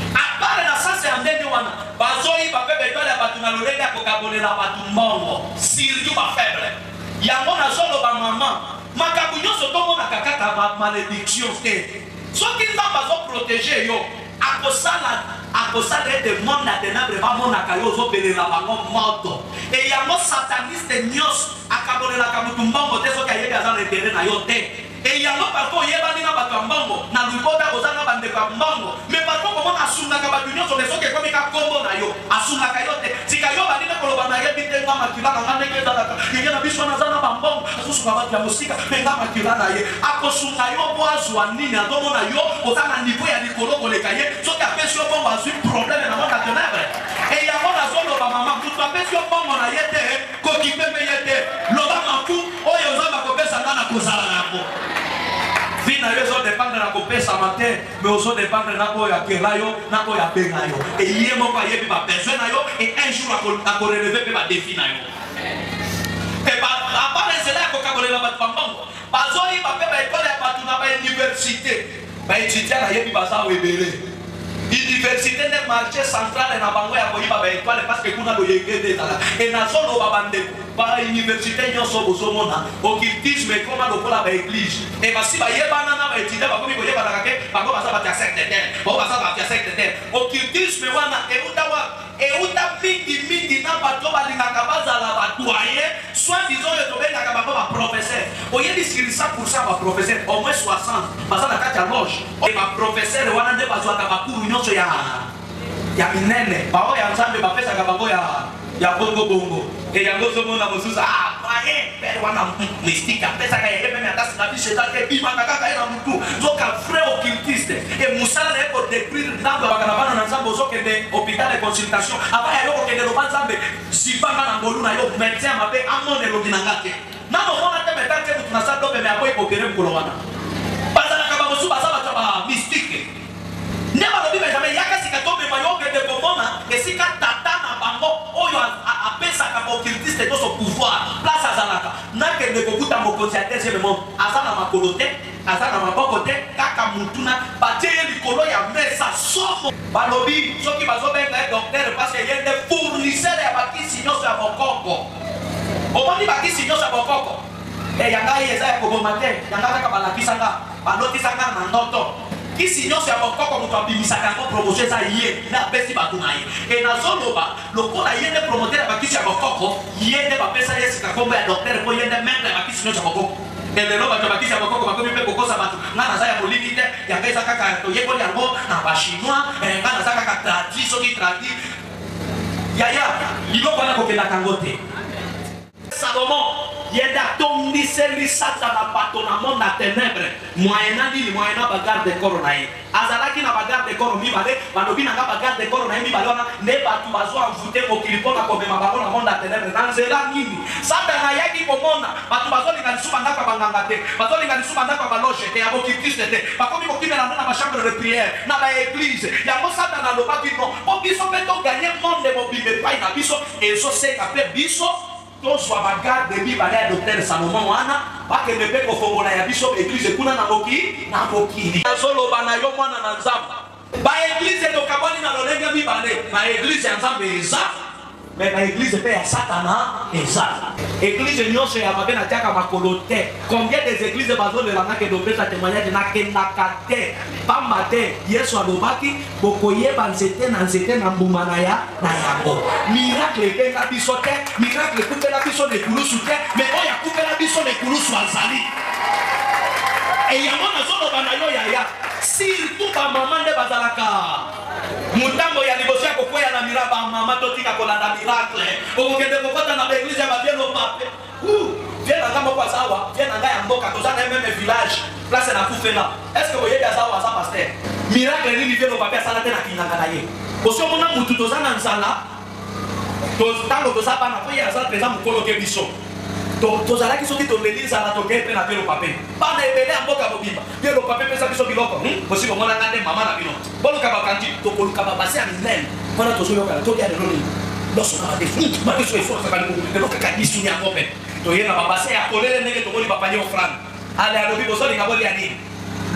Apare na sens ya ndenge wana, bazoyiba mpe betole ya bato na lolenge ya kokabolela bato mbongo, surtout bafaible. Yango nazoloba, mama, makambo nyonso tomonaka kaka malédiction te. Soki Nzambe azoprotéger yo, akosala ete monde ya ténèbre bamonaka yo ozobelela bango moto. E yango sataniste nyonso akabolelaka motu mbongo te soki ayebi aza na intérêt na yo te. E yango parfois oyebani na bato ya mbongo na libota, oza na bandeko ya mbongo, mais parfois komona asungaka bato nyonso, mais soki ekomi ka kombo na yo, asungaka yo te. Tika yo bandi nde koloba: "Nayebi te, nga makila na nga ndenge ezalaka, yenge na biso naza na bambongo, azosunga bato ya mosika, mais nga makila na ye." Akosunga yo mpo azwa nini? Azomona yo oza na niveau ya likolo koleka ye. Soki apesi yo mbongo, azwi problème na monde ya ténèbre. E yango nazoloba, mama, moto apesi yo mbongo na ye te, kokipe mpe ye te. Loba: "Mafu oyo Nzambe akopesa nga na kozala na yango." Vie na yo ezodépendre na kopesama te, mais ozodépendre na oyo akela yo, na oyo abenga yo. E ye moko ayebi babesoin na yo, e un jour akorelever mpe badéfis na yo. E apart nzela ya kokabolela bato bambongo, bazoyiba mpe baekole ya bato na bauniversité. Baétudiant, nayebi baza awa ebele. Université nde marché central na bango ya koyiba baétoile, parce que kuna loyenge nde ezala. E nazoloba, bandeko, bauniversité nyonso bozomona occultisme ekoma lokola baéglise. E basi bayebana na baétudiant, bakomi koyebanaka ke bango baza bato ya secte tel, bango baza bato ya secte tel. Occultisme wana euta wa euta mingimingi na bato balingaka bazala badoyen, soit disons oyo tobengaka bango baprofesseur. Oyebi, sur 100 baprofesseur, au moins 60 baza na kati ya loge. Baprofesseur wana nde bazwaka bacours nyonso ya minene. Baoyo ya Nzambe bapesaka bango ya bongo bongo. E yango ozomona mosusu, ah, doyen père wana mystique, apesaka ye même ata syllabus eza te, ebimaka kaka ye na mutu. Nzoka vrai occultiste, e mosala na ye kodétruire nzambe abaka na bana na Nzambe. Ozokende hôpital de consultation, ava ya yo kokende, loba: "Nzambe, zipanga na ngolu na yo, médecin mabe amona elongi na nga te." Nano omona te médecin te, mutu na salle d'op, mais akoyi koopérer mokolo wana. Bazalaka bamosusu baza bato ya bamystique. Nde balobi: "Benjamin, yaka sika, tomema yo okende komona esika tata na bango oyo apesaka baoccultiste nyonso pouvoir, place azalaka." Nakende kokuta mokonzi ya deuxième monde, aza na makolo te, aza na maboko te, kaka mutuna batie ye likolo ya mesa. Somo. Balobi soki bazobenga ye docteur, parce ye nde fournisseur ya bakisi nyonso ya bokoko. Omoni bakisi nyonso ya bokoko e ya ngai eza ya koboma te, yanga kaka balakisanga, balotisanga na ndoto. Kisi nyonso ya bokoko, moto abimisaka yango promotion eza ye nde apesi bato na ye. E nazoloba, lokola ye nde promoteur ya bakisi ya bokoko, ye nde bapesa ye sika kombo ya docteur, mpo ye nde maître ya bakisi nyonso ya bokoko. E lelo bato ya bakisi ya bokoko bakomi mpe kokosa bato: "Nga naza ya molimi te, yanga eza kaka toyekoli yango na bachinois, nga naza kaka tradi." Soki tradi, yaya, biloko wana kokendaka yango te. Salomon, ye nde atondiseli Satana bato na monde ya ténèbre. Moyena nini? Moyena bagarde corps na ye. Azalaki na bagarde corps mibale. Balobi na nga, bagarde corps na ye mibale wana nde bato bazwa envoûter mokili mpo na komema bango na monde ya ténèbre. Na nzela nini? Satana ayaki komona bato bazolinga lisusu bandako ya banganga te, bazolinga lisusu bandako ya baloge te, ya bocultiste te, bakomi kokimela nde na bachambre de prière, na baéglise. Yango Satana alobaki: "Non, mpo biso mpe togagner monde mobimba epai na biso, ezosenga mpe biso tozwa bagarde mibale ya docteur Salomon wana, bakende mpe kofongola ya biso baéglise kuna na mokili." Azoloba na yo, mwana na Nzambe, baéglise tokabwani na lolenge mibale. Baéglise ya Nzambe eza Mais ba eglise pe ya satana eza. Eglise nyonso ya mabe natiaka makolo te. Combien des eglises bazolela nakende opesa témoignage nakendaka te. Pamba te Yesu alobaki bokoyeba nzete na nzete na mbuma na ya na yango. Miracle ebenga biso te, miracle ekufela biso na ekulusu te, mais oyo akufela biso na ekulusu azali. E yango nazoloba na yo yaya, surtout ba mama nde bazalaka Motambo ya liboso ya kokweya na mira ba mama totika kolanda miracle. Okokende kokota na ba eglise ya ba vieux pape. Ouh, vieux na nga moko aza awa, vieux na nga ya mboka toza na ye meme village, place na kufela. Est-ce que boyebi aza awa aza pasteur? Miracle nini vieux pape asala te na kinganga na ye? Osi omona mutu toza na nzala ntango toza bana mpo ye aza mpenza mokolo ke biso tozalaki soki toleli nzala tokei mpe na velo pape bana ebele ya mboka mobimba velo pape pesa biso biloko hmm? bosi bomona nga nde mama na bino boluka bakanti tokoluka babase ya minene wana tozoyokana tolia lelo nini loso na madesu hmm, madesu eforosaka elokaka misuni yango mpe toye na babase ya polele ndenge tomoni bapanye ofrande ale alobi bozolinga bolia nini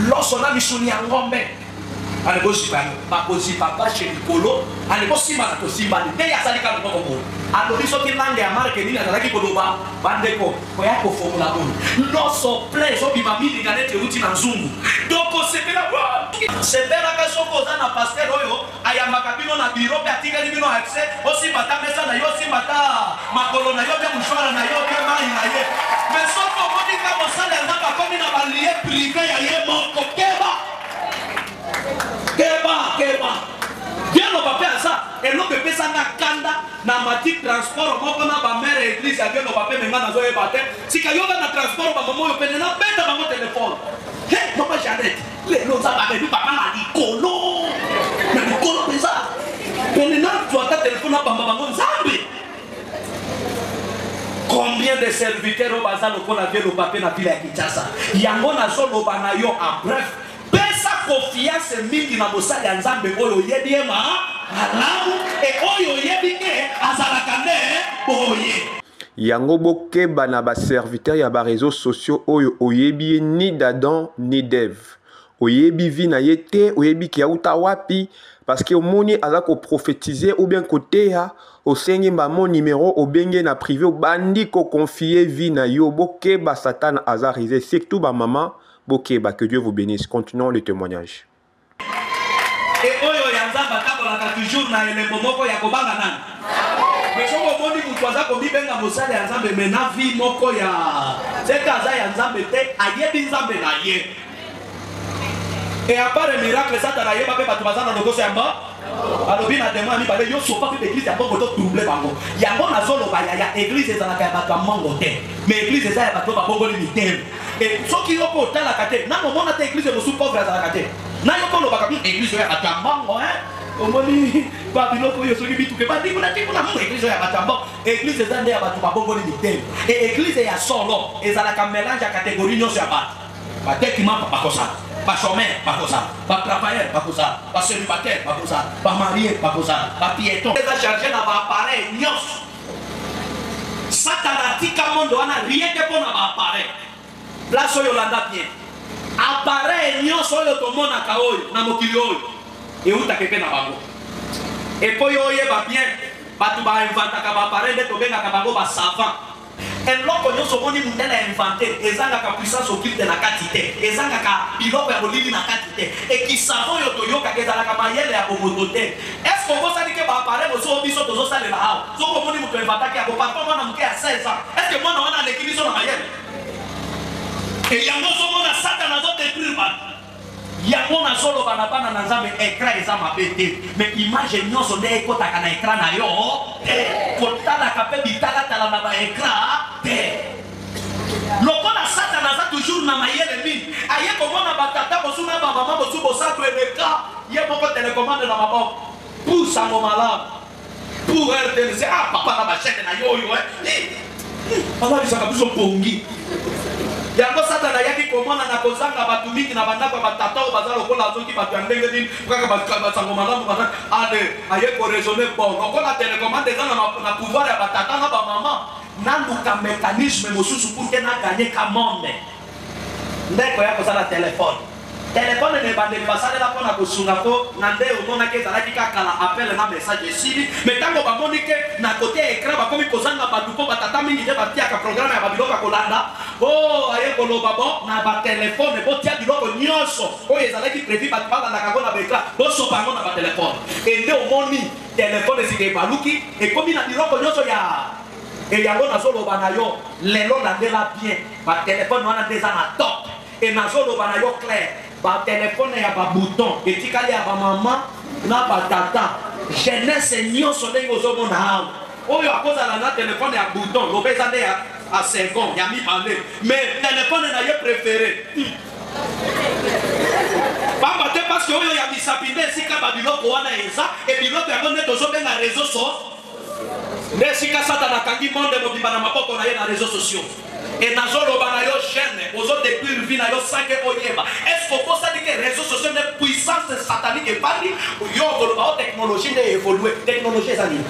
loso na misuni ya ngombe Ale bozipa yango, bakozipa bashe likolo. Ale bosimbana, tosimbani. Nde ye asali kaka loboko boye. Alobi soki langue ya marque nini azalaki koloba, bandeko koya kofongola boye. Loso plein ezobima milinga neti euti na nzungu. Tokosepela. Sepelaka soki oza na pasteur oyo ayambaka bino na bureau mpe atikeli bino accès osimba ata mesa na ye, osimba ata makolo na yo mpe mouchoir na yo mpe mayi na ye. Mais soki omoni ka mosali ya Nzambe akomi na ba lieu prive ya ye moko, keba! Keba, keba. Bien loba pe aza eloko epesa nga kanda na mati transport moko na ba mère ya eglise ya bien loba pe me nga nazoyeba te sika yoka na transport ba mama oyo pene na beta bango telefone he mama Jeannette lelo nzambe amemi papa na likolo na likolo mpenza pene na zwa ata telefone na bamba bango nzambe Combien de serviteurs oyo baza lokola vieux loba pe na ville ya Kinshasa? Yango nazo loba na yo en bref, pesa confiance mingi na mosali ya Nzambe oyo oyebi ye ma malamu et oyo oyebi ke azalaka nde boye. Yango bokeba na ba serviteurs ya ba reseaux sociaux oyo oyebi ye ni d'Adam ni d'Eve. Oyebi vie na ye te, oyebi ke auta wapi parce que omoni aza ko prophétiser ou bien koteya osengi mbamo numero obenge na privé obandi ko confier vie na yo bokeba satana aza rise surtout ba maman bokeba que Dieu vous bénisse continuons le témoignage. Et oyo ya Nzambe atambolaka toujours na elembo moko ya kobanga nani? Mais soki omoni moto aza komibenga mosali ya Nzambe mais na vie moko ya seke aza ya Nzambe te, ayebi Nzambe na ye. Et à part miracle, Satana ayeba pe bato baza na lokoso ya mba alobi na demon ya mibale yo sopa pe eglise ya mbongo to trouble bango yango nazoloba yaya eglise ezalaka ya bato ya mbongo te mais eglise eza ya bato babongoli mitema e soki yo mpe otalaka te nano omona te eglise mosusu pauvre azalaka te na yo mpe olobaka hmm, eglise oyo ya bato ya mbongo hein omoni babiloko oyo soki bituka ebandi kuna ti kuna hmm, eglise oyo ya bato ya mbongo eglise eza nde ya bato babongoli mitema e eglise ya solo ezalaka melange ya kategorie nyonso ya bato Bateki mapa bakozala, ba chomeurs bakozala, ba travailleurs bakozala, ba celibataires bakozala, ba maries bakozala, ba pietons. Eza charge na ba appareils nyonso. Satana atika monde wana rien que mpo na ba appareils. Place oyo landa bien. Appareil nyonso oyo tomonaka oyo na mokili oyo eutaka epe na bango. Epo yo oyeba bien, bato ba inventaka ba appareil nde tobengaka bango ba savants. Eloko nionso omoni mundele a inventer ezangaka puissance occulte na kati te, ezangaka biloko ya molili na kati te. Et ki savant oyo toyokaka ezalaka mayele ya bomoto te. Est-ce que obosani ke ba appareils mosusu oyo biso tozosalela awa, soki omoni moto a inventaki yango, parfois mwana moke ya 16 ans, est-ce que mwana wana aleki biso na mayele? Et yango ozomona satana azo detruire bato. Yango nazo loba na bana na nzambe ecran eza mabe te mais image nionso nde ekotaka na ecran na yo te kotalaka pe bitalatala na ba ecran te lokola satana aza toujours na mayele mingi aye komona ba tata mosusu na ba mama mosusu bosantu eleka ye moko telecommande na maboko pour sango malamu Pour RTNC, ah papa na ba chaîne na yo oyo eh. Alalisaka biso pongi. Yango Satana ayaki komona na kozanga bato mingi na bandako ya batata oyo baza lokola soki bato ya ndenge nini kaka basango malamu baza ale aye koraisonne bon lokola telecommande eza na pouvoir ya batata na bamama naluka mécanisme mosusu pour ke na gagne ka monde nde koya kosala telefone. Telefone na ebandeli basalela mpo na kosunga mpo na nde omonaki ezalaki kaka kala appel na message esili, mais tango bamoni ke na cote ya ecran bakomi kozanga batu mpo ba tata mingi nde batiaka programme ya ba biloko ya kolanda, oh aye koloba bon na ba telefone botia biloko nionso oyo ezalaki prevu batu balandaka yango na ba ecran bosopa yango na ba telefone et nde omoni telefone sika ebaluki ekomi na biloko nionso ya et yango nazoloba na yo lelo landela bien ba telefone wana nde eza na top. Et nazo loba na yo clair, ba telephone ya ba bouton etikali ya ba maman na ba tata. Jeunesse nionso ndenge ozo mona awa, oyo akozala na telephone ya bouton, loba eza nde ya a second ya mibale, mais telephone na ye prefere pamba te parce que oyo ya misapi nde esika ba biloko wana eza, et biloko yango nde tozo benga reseau so nde esika Satana akangi monde mobimba na maboko na ye na reseaux sociaux. Et nazo loba na yo jeune, ozo détruire vie na yo sans que oyeba. Est-ce que obosani que réseaux sociaux nde puissance satanique evandi? Yo okoloba o technologie nde évolue. Technologie eza nini?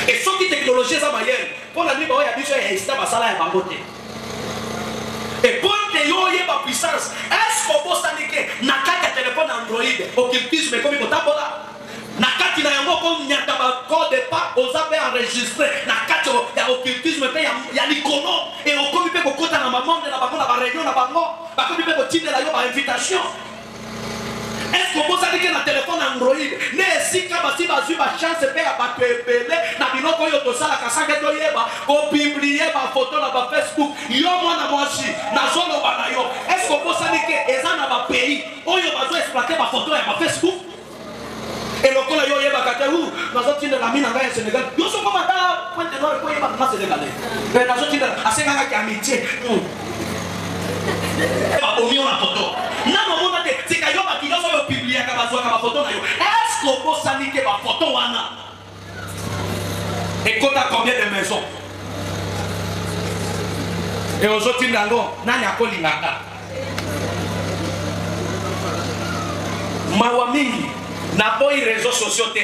Et soki technologie eza mayele, mpo na nini baoyo ya biso ya esta basala ya bango te? Et mpo ete yo oyeba puissance, est-ce que obosani que na kati ya telefone Android occultisme ekomi kotambola? Na kati na yango oko nyata ba code pa oza pe enregistre na kati ya occultisme pe ya likolo et okomi pe kokota na ba monde na bango na ba reunion na bango bakomi pe kotindela yo ba invitation. Est-ce que obosani ke na telefone Android nde esika basi bazwi ba chance pe ya bato ebele na biloko oyo tosalaka sans ke toyeba ko publier ba photo na ba Facebook? Yo mwana mwasi nazoloba na yo, est-ce que obosani ke eza na ba pays oyo bazo exploiter ba photo ya ba Facebook? Et lokola yo oyebaka te, ou nazotindela ami na ngai ya Senegal, yo soko mata Pointe Noire po oyebaka nga Senegalais. Mais nazotindela asengaka ki amitié. Babomi yo na photo. Nano omona te, tika yo bato nyonso oyo opubliaka bazwaka ba photo na yo. Est-ce que obosani ke ba photo wana ekota combien de maisons? Et ozotinda yango nani akolingaka? Mawa mingi, naboyi reseaux sociaux te,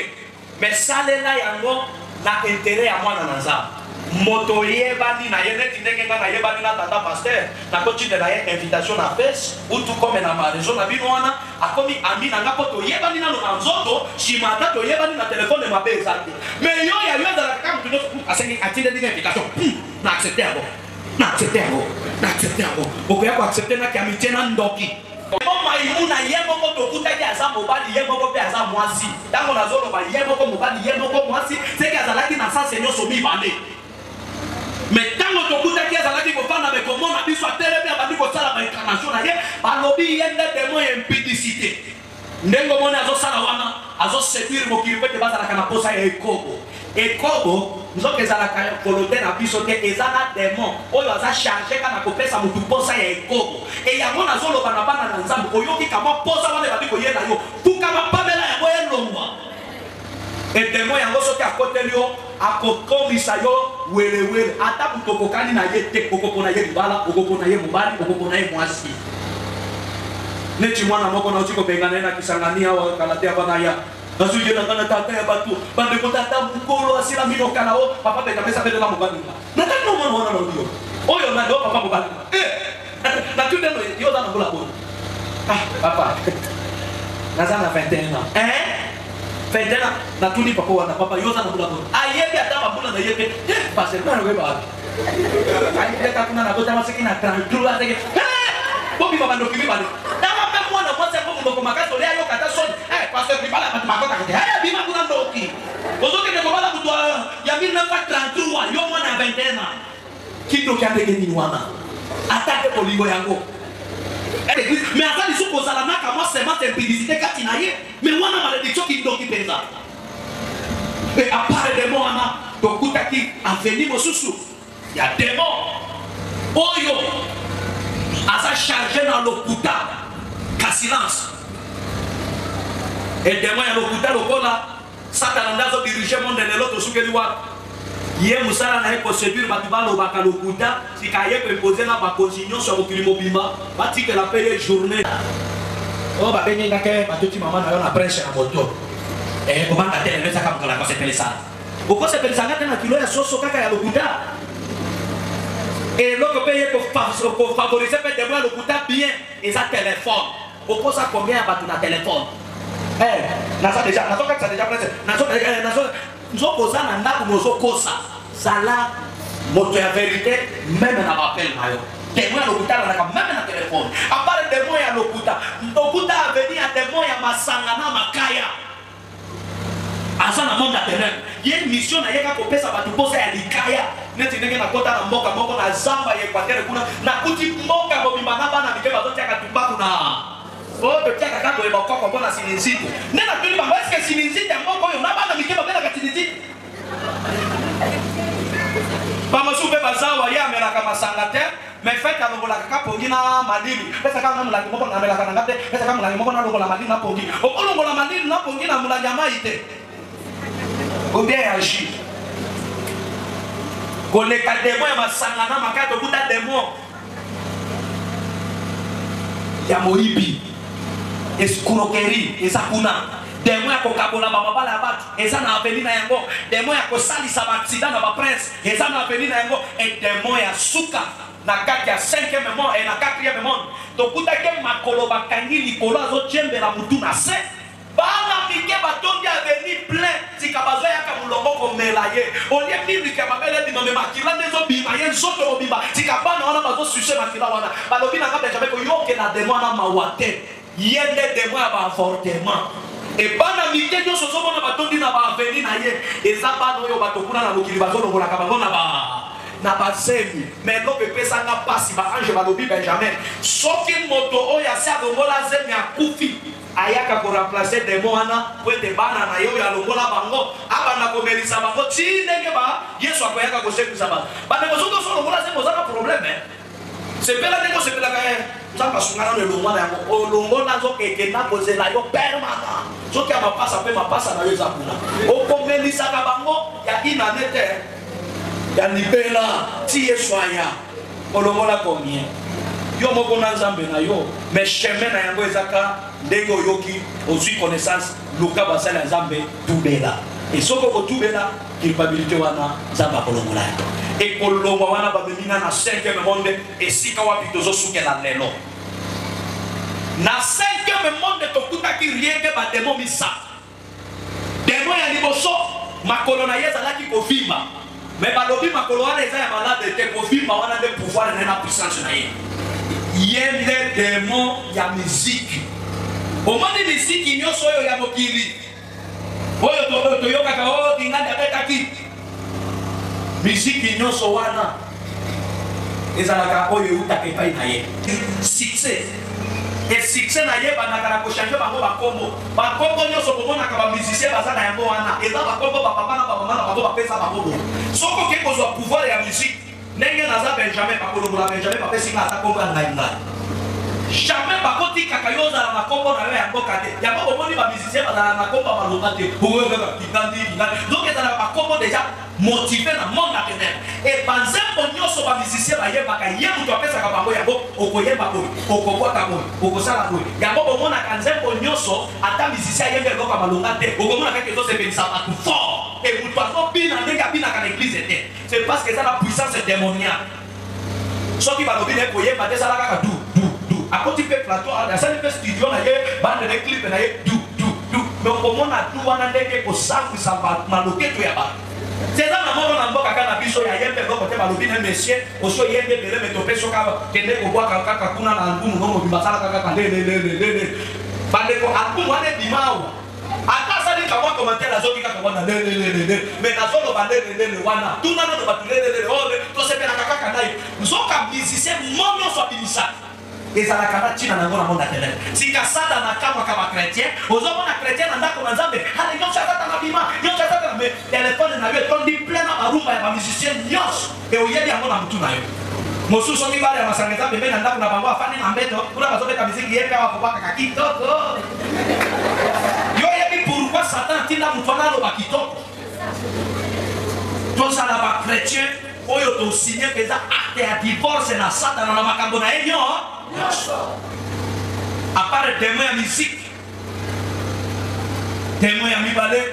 mais salela yango na interet ya mwana na Nzambe. Moto oyebani na ye neti ndenge nga nayebani na tata pasteur, nakotindela ye invitation na face ou tout comme na ma reseau na bino wana, akomi ami na nga po toyebani nano na nzoto, sima ata toyebani na telephone mabe eza te. Mais yo ya yo ezalaka kaka moto nyonso asengi atindeli nga invitation, na accepter yango. Na accepte yango, na accepte yango. Okoya ko accepte na ki amitie na ndoki. Bo Maimuna ye moko tokutaki aza mobali ye moko pe aza mwasi. Tango nazoloba ye moko mobali ye moko mwasi, seke azalaki na sens nyoso mibale. Mais tango tokutaki azalaki kofanda mais komona biso atelemi abandi kosala ba incarnation na ye, balobi ye nde demon ya impudicite. Ndenge omoni azosala wana, azo seduire mokili mpo ete bazalaka na posa ya ekobo. Ekobo nzoka ezalaka volonte na biso te, eza na demon oyo aza charge kaka na kopesa mutu posa ya ekobo. Et yango nazoloba na bana na Nzambe, oyoki ka mwa posa wana ebandi koyela yo, fukama pamela yango elongwa. Et demon yango soki akoteli yo, akokomisa yo welewele. Ata moto okokani na ye te, okopona ye libala, okopona ye mobali, okopona ye mwasi. Neti mwana moko nauti kobengana ye na Kisangani awa kala te avant naya. Nazoyela nga na tata ya bato, bandeko tata mokolo asila mino kala o papa beta pesa belela mobali nga. Natali no mwana wana nalobi yo. Oyo nani o papa mobali nga. Eh! Natuni nano yo oza na mbula boni? Ah papa. Naza na 21 ans. Hein? 21 ans natuni papa wana papa yo oza na mbula boni? Ayebi ata bambula na ye te. Eh, pasteur nga nakoyeba wapi? Ayebi ata kuna nabotama soki na 33 seke. Eh! Bobima bandoki mibale. Tala mpe mwana mwasi yango monoko makasi olia ayoka ata soni. Eh, pasteur libala bato bakotaka te. Eh, bima kuna ndoki. Ozokende kobala moto ya 1933 yo mwana ya 21 ans. Kindoki ya ndenge nini wana? Ata te bolingo yango. Eglise, mais aza lisusu kozala na kamwa semence impudicité kati na ye, mais wana malédiction kindoki mpenza. Et à part démon wana, tokutaki avenue mosusu ya démon oyo aza chargé na lokuta ka silence. Et démon ya lokuta lokola Satana nde azo diriger monde lelo tosukeli wapi? Ye musala na ye ko seduire batu balobaka lokuta, sika aye ko imposer na bakonzi nyonso ya mokili mobimba batikela pe ye journee. Oyo babengi nga ke batuti mama na yo na presse na moto. Eh, kobanga te lelo ezaka mokolo ya kosepelisa. Okosepelisa nga te na kilo ya soso kaka ya lokuta. Eloko pe ye ko favoriser pe demo ya lokuta bien eza telephone. Okosa combien ya bato na telefone? Eh, naza deja, nazokatisa deja place, nazo eh, nazo nzoko oza na ndako mozokosa. Zala moto ya verite meme na baappel na yo. Demo ya lokuta alandaka meme na telefone. Apart demo ya lokuta, lokuta aveni ya demo ya masanga na makaya. Aza na monde ya tenèbres. Ye mission na ye kaka kopesa bato posa ya likaya. Neti ndenge nakota na mboka moko na zamba ya Equateur kuna, nakuti mboka mobimba na bana mike bazotiaka tumbaku na oyo totiaka kaka boye bokoko mpo na sinizite. Nde natuni bango, eske sinizite ya mboka oyo na bana mike babelaka sinizite? Bamosusu mpe bazawa, ye amelaka masanga te, mais fete alongolaka ka pongi na malili. Pesa kaka nga molangi moko, namelaka na nga te, pesa kaka molangi moko nalongola malili na pongi. Okolongola malili na pongi na molangi ya mai te, ou bien ya jus. Koleka demo ya masanga na makaya, tokuta demo ya moyibi, escroquerie eza kuna. Demo ya kokabola ba mabala ya bato eza na avenue na yango. Demo ya kosalisa ba accident na ba prince eza na avenue na yango. Et demo ya suka na kati ya 5e monde et na 4e monde, tokutaki makolo bakangi likolo, azotiembela mutu na se. Bana mike batondi avenue plein, tika bazoyaka molongo komela ye. Olie miliki ya mabele ebima, me makila nde ezobima ye nzoto mobimba. Tika bana wana bazosuse makila wana. Balobi na nga Benjamin, koyokela demo wana mawa te. Ye nde demo ya ba avortement. E bana mike nyonso ozomona batondi na ba avenue na ye, eza bana oyo bato kuna na mokili bazolongolaka bango na ba na bazemi. Mais eloko epesa nga pasi, ba ange balobi Benjamin, soki moto oyo asi alongola zemi akufi, ayaka ko remplacer demon wana po ete bana na ye oyo alongola bango abanda komelisa bango ti ndenge ba Yesu akoyaka kosekwisa bato. Bandeko, soki osi olongola zemi oza na problème eh? Sepela ndenge osepelaka eh. Nzambe asunga nano elongwa na yango. Olongola nzoka ekenda kozela yo permanent. Soki ya mapasa mpe mapasa na yo eza kuna. Okomelisaka bango ya inane te ya libela ti Yesu aya. Olongola combien? Yo moko na Nzambe na yo, mais chemin na yango eza ka ndenge oyoki, ozui connaissance, luka basali ya Nzambe, tubela. Et soki okotubela, culpabilité wana Nzambe akolongola yango. Ekolongwa wana bamemi nga na 5e monde, esika wapi tozosukela lelo. Na 5e monde tokutaki rien que ba demons misato. Demon ya liboso, makolo na ye ezalaki kovimba. Mais balobi makolo wana eza ya malade te, kovimba wana nde pouvoir na ye na puissance na ye. Ye nde demon ya miziki. Omoni miziki nyonso oyo ya mokili oyo toyokaka, oh Kingandi abetaki miziki nyonso wana ezalaka oyo eutaka epai na ye. Succès et succès na ye ebandaka na kochange bango bakombo. Bakombo nyonso bomonaka ba musiciens baza na yango wana eza bakombo ba papa na ba mama na bango bapesa bango boye. Soki okei kozwa pouvoir ya musique ndenge naza Benjamin, bakolongola Benjamin bapesi nga ata kombo ya ngai ngai. Jamais bakotikaka yo ozala na kombo na yo ya mboka te. Yango bomoni ba musiciens bazala na kombo ya malonga te. Oyo kaka Kingandi, Kingandi. Donc ezalaka bakombo deja motive na monde ya tenèbres. Et ba nzembo nyoso ba musiciens bayembaka, ye moto apesaka bango yango, okoyemba boye, okobwaka boye, okosala boye. Yango bomonaka nzembo nyoso, ata musicien ayembi eloko ya malonga te, okomona kaka ezosepelisa bato fort. Et moto azobina ndenge abinaka na eglise te. C'est parce que eza na puissance démoniaque. Soki balobi na ye koyemba te, ezala kaka du du du. Akoti mpe plateau, asali mpe studio na ye, bande na ye, clip na ye, du du du. Mais okomona du wana ndenge ekosangwisa maloketo ya bato. Eza na moko na mboka kaka na biso ya yembe eloko te, balobi na monsieur osi oyembi ebele me topesi yo kaka, kende kobwaka kaka kuna na album no mobimba, asalaka kaka lelelelelele. Bandeko, album wana ebima awa, ata asali kamwa commentaire azoki kaka wana lelelelele, me nazoloba lelelele wana, tuna nano bato lelelele oyo tosepelaka kaka na ye. Nzoka musicien mo nyonso abimisaka ezalaka na ntina na yango na monde ya tenèbres. Sika Satana akamwaka ba chrétien. Ozomona chrétien na ndako na Nzambe, ale nyonso ya Satana bima, nyonso ya Satana, mais telefone na yo etondi plein na barumba ya ba musicien nyonso, e oyebi yango na mutu na yo. Mosusu soki bare ya masanga eza pembeni na ndako na bango, afandi na mbeto kuna bazobeta miziki, ye mpe awa akobwakaka kitoko. Yo oyebi pourquoi Satan atinda moto wana aloba kitoko? Tozala ba chrétien oyo tosigne mpenza acte ya divorce na Satana na makambo na ye nyonso. À part démon ya musique, démon ya mibale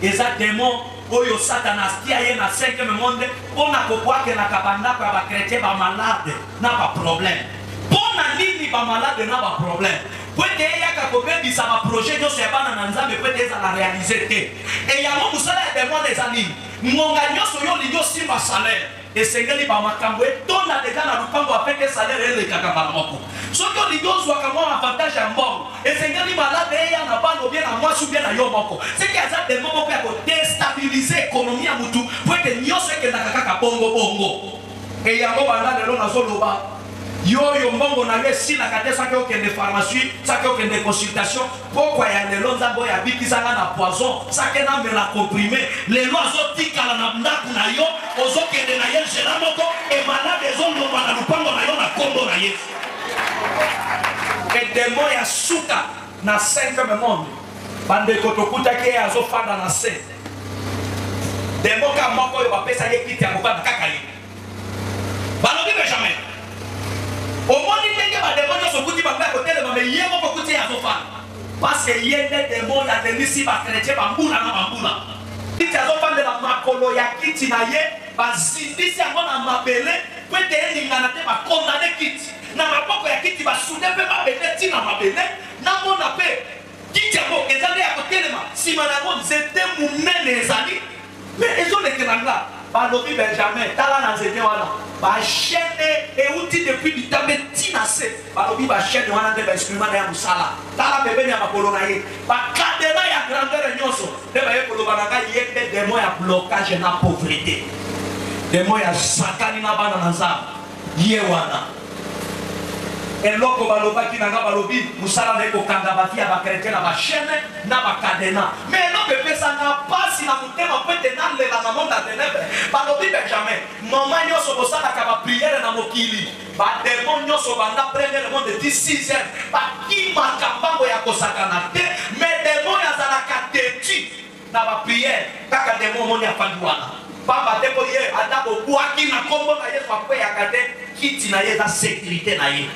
eza démon oyo Satana atia ye na 5e monde mpo na kobwakelaka bandako ya ba chrétien ba malade na ba problème. Mpo na nini ba malade na ba problème? Mpo ete eyaka kobebisa ba projets nyonso ya bana na Nzambe mpo ete ezala realiser te. Et yango mosala ya demon wana eza nini? Ngonga nyonso yo olingi osimba salaire, esengeli ba makambo etonda dejà na lupango afin que salaire elekaka mbala moko. Soki olingi ozwaka mwa avantage ya mbongo, esengeli malade eya na bana ou bien na mwasi ou bien na yo moko. Ce qui aza demon moko ya ko destabiliser economie ya mutu mpo ete nyonso ekendaka kaka bongo bongo. Et yango banda lelo nazo loba yo oyo mbongo na yo esilaka te soki okende pharmacie soki okende consultation pokwa ya lelo nzambe oyo abikisa nga na poison sake namela comprime lelo azotikala na ndako na yo ozokende na ye nzela moko e malade ezolongwa na lupango na yo na kombo na yesu e demo ya suka na 5 monde bandeko tokutaki ye azofanda na se Demo ka moko oyo bapesaki ye kiti ya kofanda kaka ye. Balobi Benjamin, omoni ndenge bademo nyonso okuti bango ya kotelema me ye moko okuti ye azofanda. Parce que ye nde demo oyo alelisi ba chrétien bambula na bambula. Kiti azofandela makolo ya kiti na ye, bazindisi yango na mabele po ete eningana te, bakondane kiti na maboko ya kiti, basude mpe mabende ti na mabele. Namona mpe Kiti yango eza nde ya kotelema, sima na yango nzete monene ezali, mpe ezolekela nga. Balobi, Benjamin, tala na nzete wana, ba chaine euti depuis litambe ti na se. Balobi ba chaine wana nde ba instrument na ya mosala. Tala pembeni ya makolo na ye, ba cadenas ya grandeur nyonso. Nde baye koloba na ngai, ye nde demon ya blocage na pauvrete, demon ya sakani na bana na Nzambe. Ye wana. Eloko balobaki na nga, balobi mosala na ye kokanga ba vie ya ba chretien na ba chaine na ba cadenas. Mais eloko epesa nga pasi na motema mpo ete nalela na monde ya tenebre, balobi Benjamin, moment nionso bosalaka ba priere na mokili, ba demons nionso banda premiere monde ti sixième bakimaka mbango ya kosakana te, mais demon oyo azalaka tetu. Na ba prière kaka demon omoni afandi wana pamba te po ye ata bobuaki na kombo na yesu akweyaka te kiti na ye eza securite na ye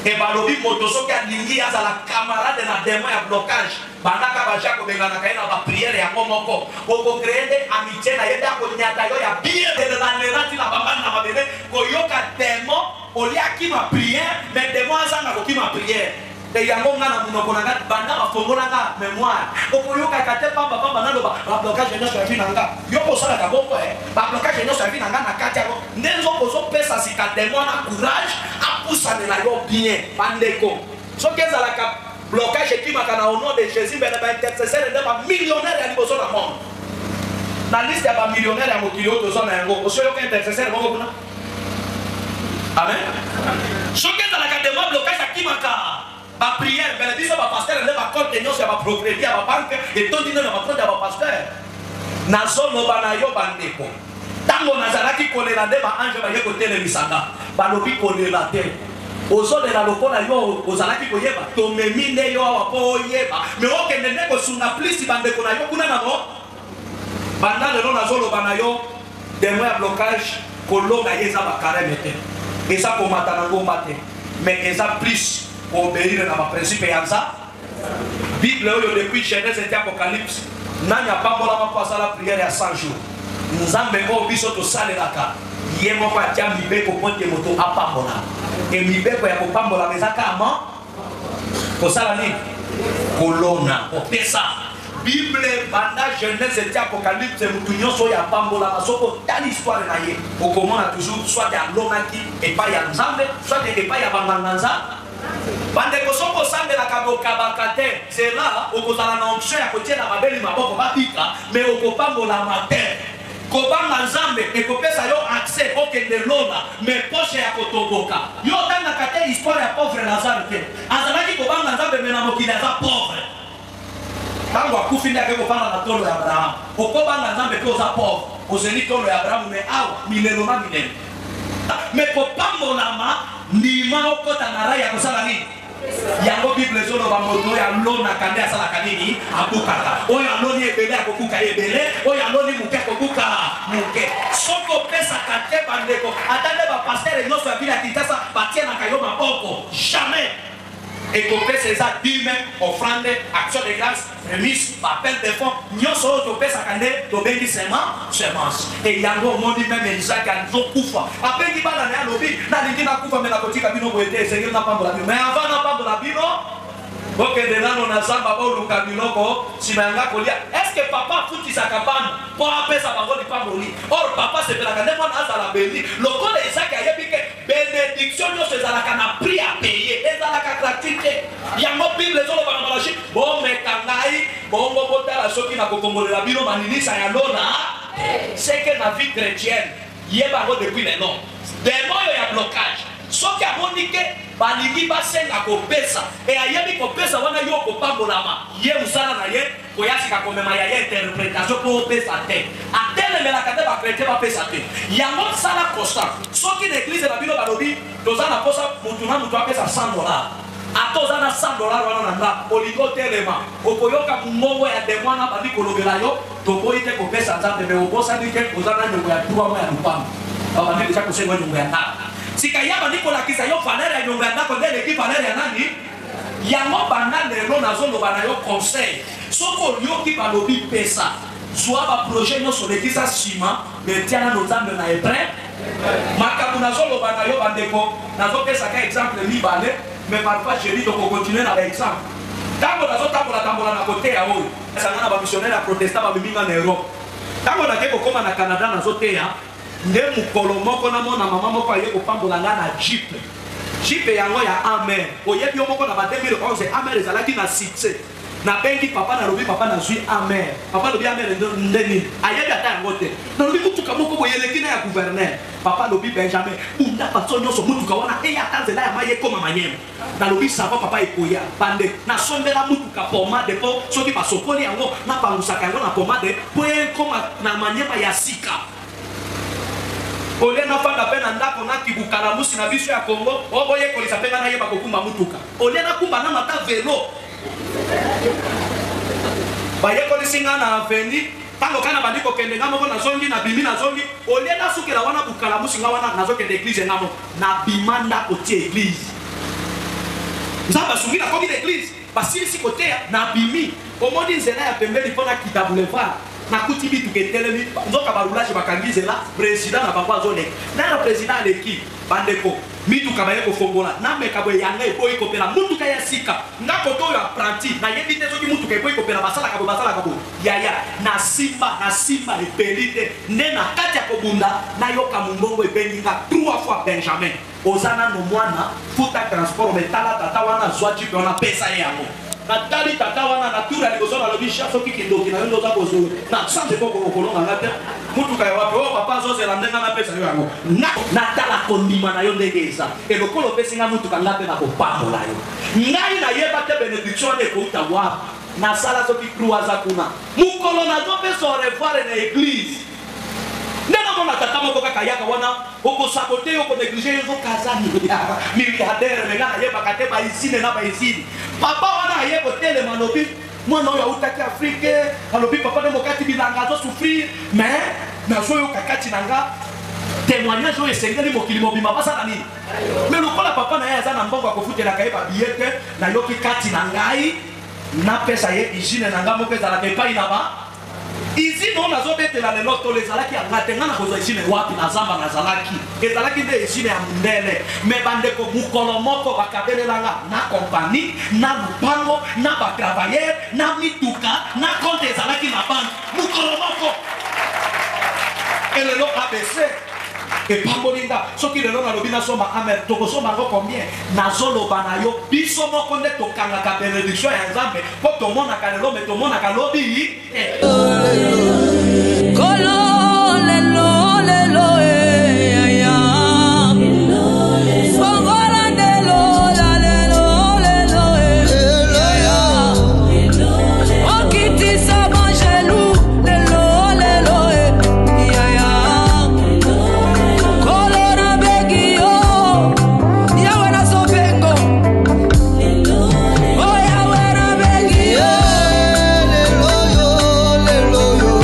et balobi moto soki alingi azala camarade na demon ya blocage bandaka ba jeux kobenganaka ye na ba prière yango moko oko cree nde amitie na ye nde akonyata yo ya bien na lela ti na bambani na mabele koyoka demon olie akima prière mais demon azanga kokima prière. Et yango nga na munoko na nga banda ba fongola nga memoire okoyokaka te pamba pamba naloba ba blocage nionso ya vie na nga yo pe osalaka bongo eh ba blocage nionso ya vie na nga na kati yango nde nzoko ozopesa sika demon na courage apusanela yo bien bandeko soki ezalaka blocage ekimaka na au nom de Jésus mbele ba intercesseur nde ba millionnaire ya liboso na monde na liste ya ba millionnaire ya mokili oyo toza na yango osi oyoka intercesseur moko kuna Amen. Soki ezalaka demon blocage akimaka ba prière mbele biso ba pasteur nde ba compte nyonso ya ba progrès ya ba banque etondi nde na ba compte ya ba pasteur. Nazoloba na yo bandeko, ntango nazalaki kolela nde ba ange baye kotelemisa nga, balobi kolela te, ozolela lokola yo ozalaki koyeba, tomemi nde yo awa mpo oyeba, me okende nde kosunga plisi bandeko na yo kuna na mo. Banda lelo nazoloba na yo Demon ya blocage kolonga ye eza ba careme te, eza komata na ngomba te, mais eza plus ko obeir na ba principe ya nza. Bible oyo depuis Genèse ti Apocalypse nani apambolama mpo asala prière ya 100 jours? Nzambe oyo biso tosalelaka ye moko atia mibeko mpo ete moto apambolama. E mibeko ya kopambolama eza kaka kosala nini? Kolona, kopesa. Bible banda Genèse ti Apocalypse, mutu nyonso oyo apambolama, soki otali histoire na ye okomona toujours soit alonaki epai ya Nzambe, soit epai ya banganga Nzambe. Bandeko, soki osambelaka bokabaka te, zela okozala na onction ya kotiela babeli maboko babika, mais okopambolama te. Kobanga Nzambe ekopesa yo accès okende lola, mais poche ya kotoboka. Yo otangaka te histoire ya pauvre Lazare te? Azalaki kobanga Nzambe mais na mokili aza pauvre. Tango akufi nde ake kofanda na tolo ya Abraham. Okobanga Nzambe pe oza pauvre, ozeli tolo ya Abraham mais awa milelo na milelo. Mais kopambolama, ndima okota na rail ya kosala nini? Yango Bible ezoloba moto oyo alonaka nde asalaka nini? Abukaka. Oyo aloni ebele akobuka ebele, oyo aloni moke akobuka moke. Soki opesaka te bandeko, ata nde ba pasteur nyonso ya ville ya Kinshasa batielaka yo maboko, jamais. Ekopesa eza dime, offrande, action de grace, premise, ba appel de fonds, nyonso oyo topesaka nde tobengi sema semence. Et yango omoni meme Isaac azokufa, abengi bana na ye alobi nalingi nakufa me nakotika bino boye te, esengeli napambola bino, mais avant napambola bino Bokende nano na zamba boluka biloko nsima ya nga kolia. Est-ce que papa afutisaka bana mpo apesa bango lipamboli? Or papa asepelaka nde mwana azala beni. Lokola Isaac ayebi ke benediction nyonso ezalaka na prix à payer, ezalaka gratuit te. Yango Bible ezoloba na Malachie, bomeka ngai bongo botala soki nakofongolela bino maninisa ya lola. C'est que na vie chrétienne, yeba yango depuis lelo, demo oyo ya blocage, soki amoni ke balingi basenga kopesa e ayebi kopesa wana yo okopambolama, ye mosala na ye koya sika komema ya ye interpretation mpo opesa te. Atelemelaka te bachrétien bapesa te. Yango sala constant, soki na eglise na bino balobi toza na posa mutu na mutu apesa $100, ata oza na $100 wana na ndako, olingi otelema, okoyoka mongongo ya demo wana bandi kolobela yo, toboyi te kopesa Nzambe, me obosani te oza na nyongo ya 3 mois ya lupango, babandi deja kosenga nyongo ya ndako. Sika ya bandi kolakisa yo valeur ya nyongo ya ndako nde eleki valeur ya nani. Yango banda lelo nazoloba na yo conseil, soki oyoki balobi pesa, zwa baprojet nyonso olekisa nsima, me tia nano Nzambe na hébreu. Makambo nazoloba na yo bandeko, nazopesaka exemple mibale, mais parfois jeudi tokokontinue na baexemple. Ntango nazotambola-tambola na koteya oyo, esanga na bamissionnaire ya protestant bamemi nga na Europe. Ntango nake kokóma na Canada nazoteya, nde mokolo moko namona mama moko aye kopambola nga na jeep. Jeep yango ya Amer, oyebi yo moko na ba 2011 Amer ezalaki na succès. Nabengi papa, nalobi papa nazwi Amer. Papa alobi Amer nde nini? Ayebi ata yango te. Nalobi mutuka moko boye eleki na ya gouverneur. Papa alobi Benjamin, bunda façon nyonso mutuka wana eya ata nzela ya mai ekoma Manyema. Nalobi sava papa ekoya. Bande nasombela mutuka pomade mpo soki basokoli yango napangusaka yango na pomade mpo ekoma na Manyema ya sika. Olie nafanda mpe na ndako na kibukalamusi na biso ya Congo, o boyekolisa mpe nga nayeba kokumba mutuka. Olie nakumba nano ata velo. Bayekolisi nga na aveni, ntango kaka nabandi kokende nga moko nazongi, nabimi nazongi, olie nasukela wana bukalamusi nga wana nazokende eglize nga moko. Nabima ndako ti eglize. Nzambe asungi nakomi na eglize, basilisi koteya, nabimi. Omoni nzela ya pembeni mpo nakita boulevard, nakuti mituka etelemi, nzoka baroulage bakangi nzela, president na bango azoleka. Ndenge president aleki, bandeko, mituka baye kofongola, nameka boye yanga eboyi kopela, mutuka ya sika. Nga koto oyo apprenti, nayebi te soki mutuka eboyi kopela basalaka boye, basalaka boye. Yaya, nasimba, nasimba epeli te. Nde na kati ya kobunda, nayoka mongongo ebengi nga 3 fois Benjamin. Oza nano mwana, futa transport, mais tala tata wana azwa jeep wana, pesa ye yango. Natali tata wana na tour ya liboso, nalobi sha soki kindoki na yo nde oza kozwa na sanze koko okolonga nga te. Mutuka ya wapi? Oh papa azozela nde nga napesa yo yango. Natala kondima na yo ndenge eza. E lokola opesi nga mutuka, nga mpe nakopambola yo. Ngai nayeba te benediction wana ekouta wapi. Nasala soki 3 aza kuna. Mokolo nazopesa au revoir na eglise, nde namona tata moko kaka yaka wana, okosabote yo, okonéglige yo, ozokaza milliardaire, me nga nayebaka te baisine na baisine. Papa wana aye kotelema, alobi mwana oyo autaki Afrike, alobi papa nde mokati bilanga azosouffrir, mais nazoyoka kati na nga témoignage oyo esengeli mokili mobimba basala nini. Me lokola papa na ye aza na mbongo akofutelaka ye babiye te, nayoki kati na ngai napesa ye usine na nga moko ezalaka epai na ba usine oyo nazobetela lelo tolo ezalaki ya nga te. Nga nakozwa usine wapi na zamba nazalaki? Ezalaki nde usine ya mondele. Me bandeko, mokolo moko bakabelelanga na kompani, na lupango, na batravailleur, na mituka, na compte ezalaki na banke, mokolo moko. Elelo ABC epamboli nga. Soki lelo nalobi nasomba Amer, tokosomba yango combien? Nazoloba na yo, biso moko nde tokangaka benediction ya Nzambe mpo tomonaka lelo, me tomonaka lobi te. Kolo lelo lelo eh, ya. Fongola ndelo ya lelo lelo eh, ya. Okitisa banjelu lelo lelo eh, ya ya. Kolo nabengi yo, Yawe nazobengo. Oh, Yawe nabengi yo. Lelo yo, lelo yo.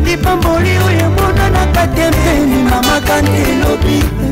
Lipamboli oyo emonanaka te mpeni mama kantelobi.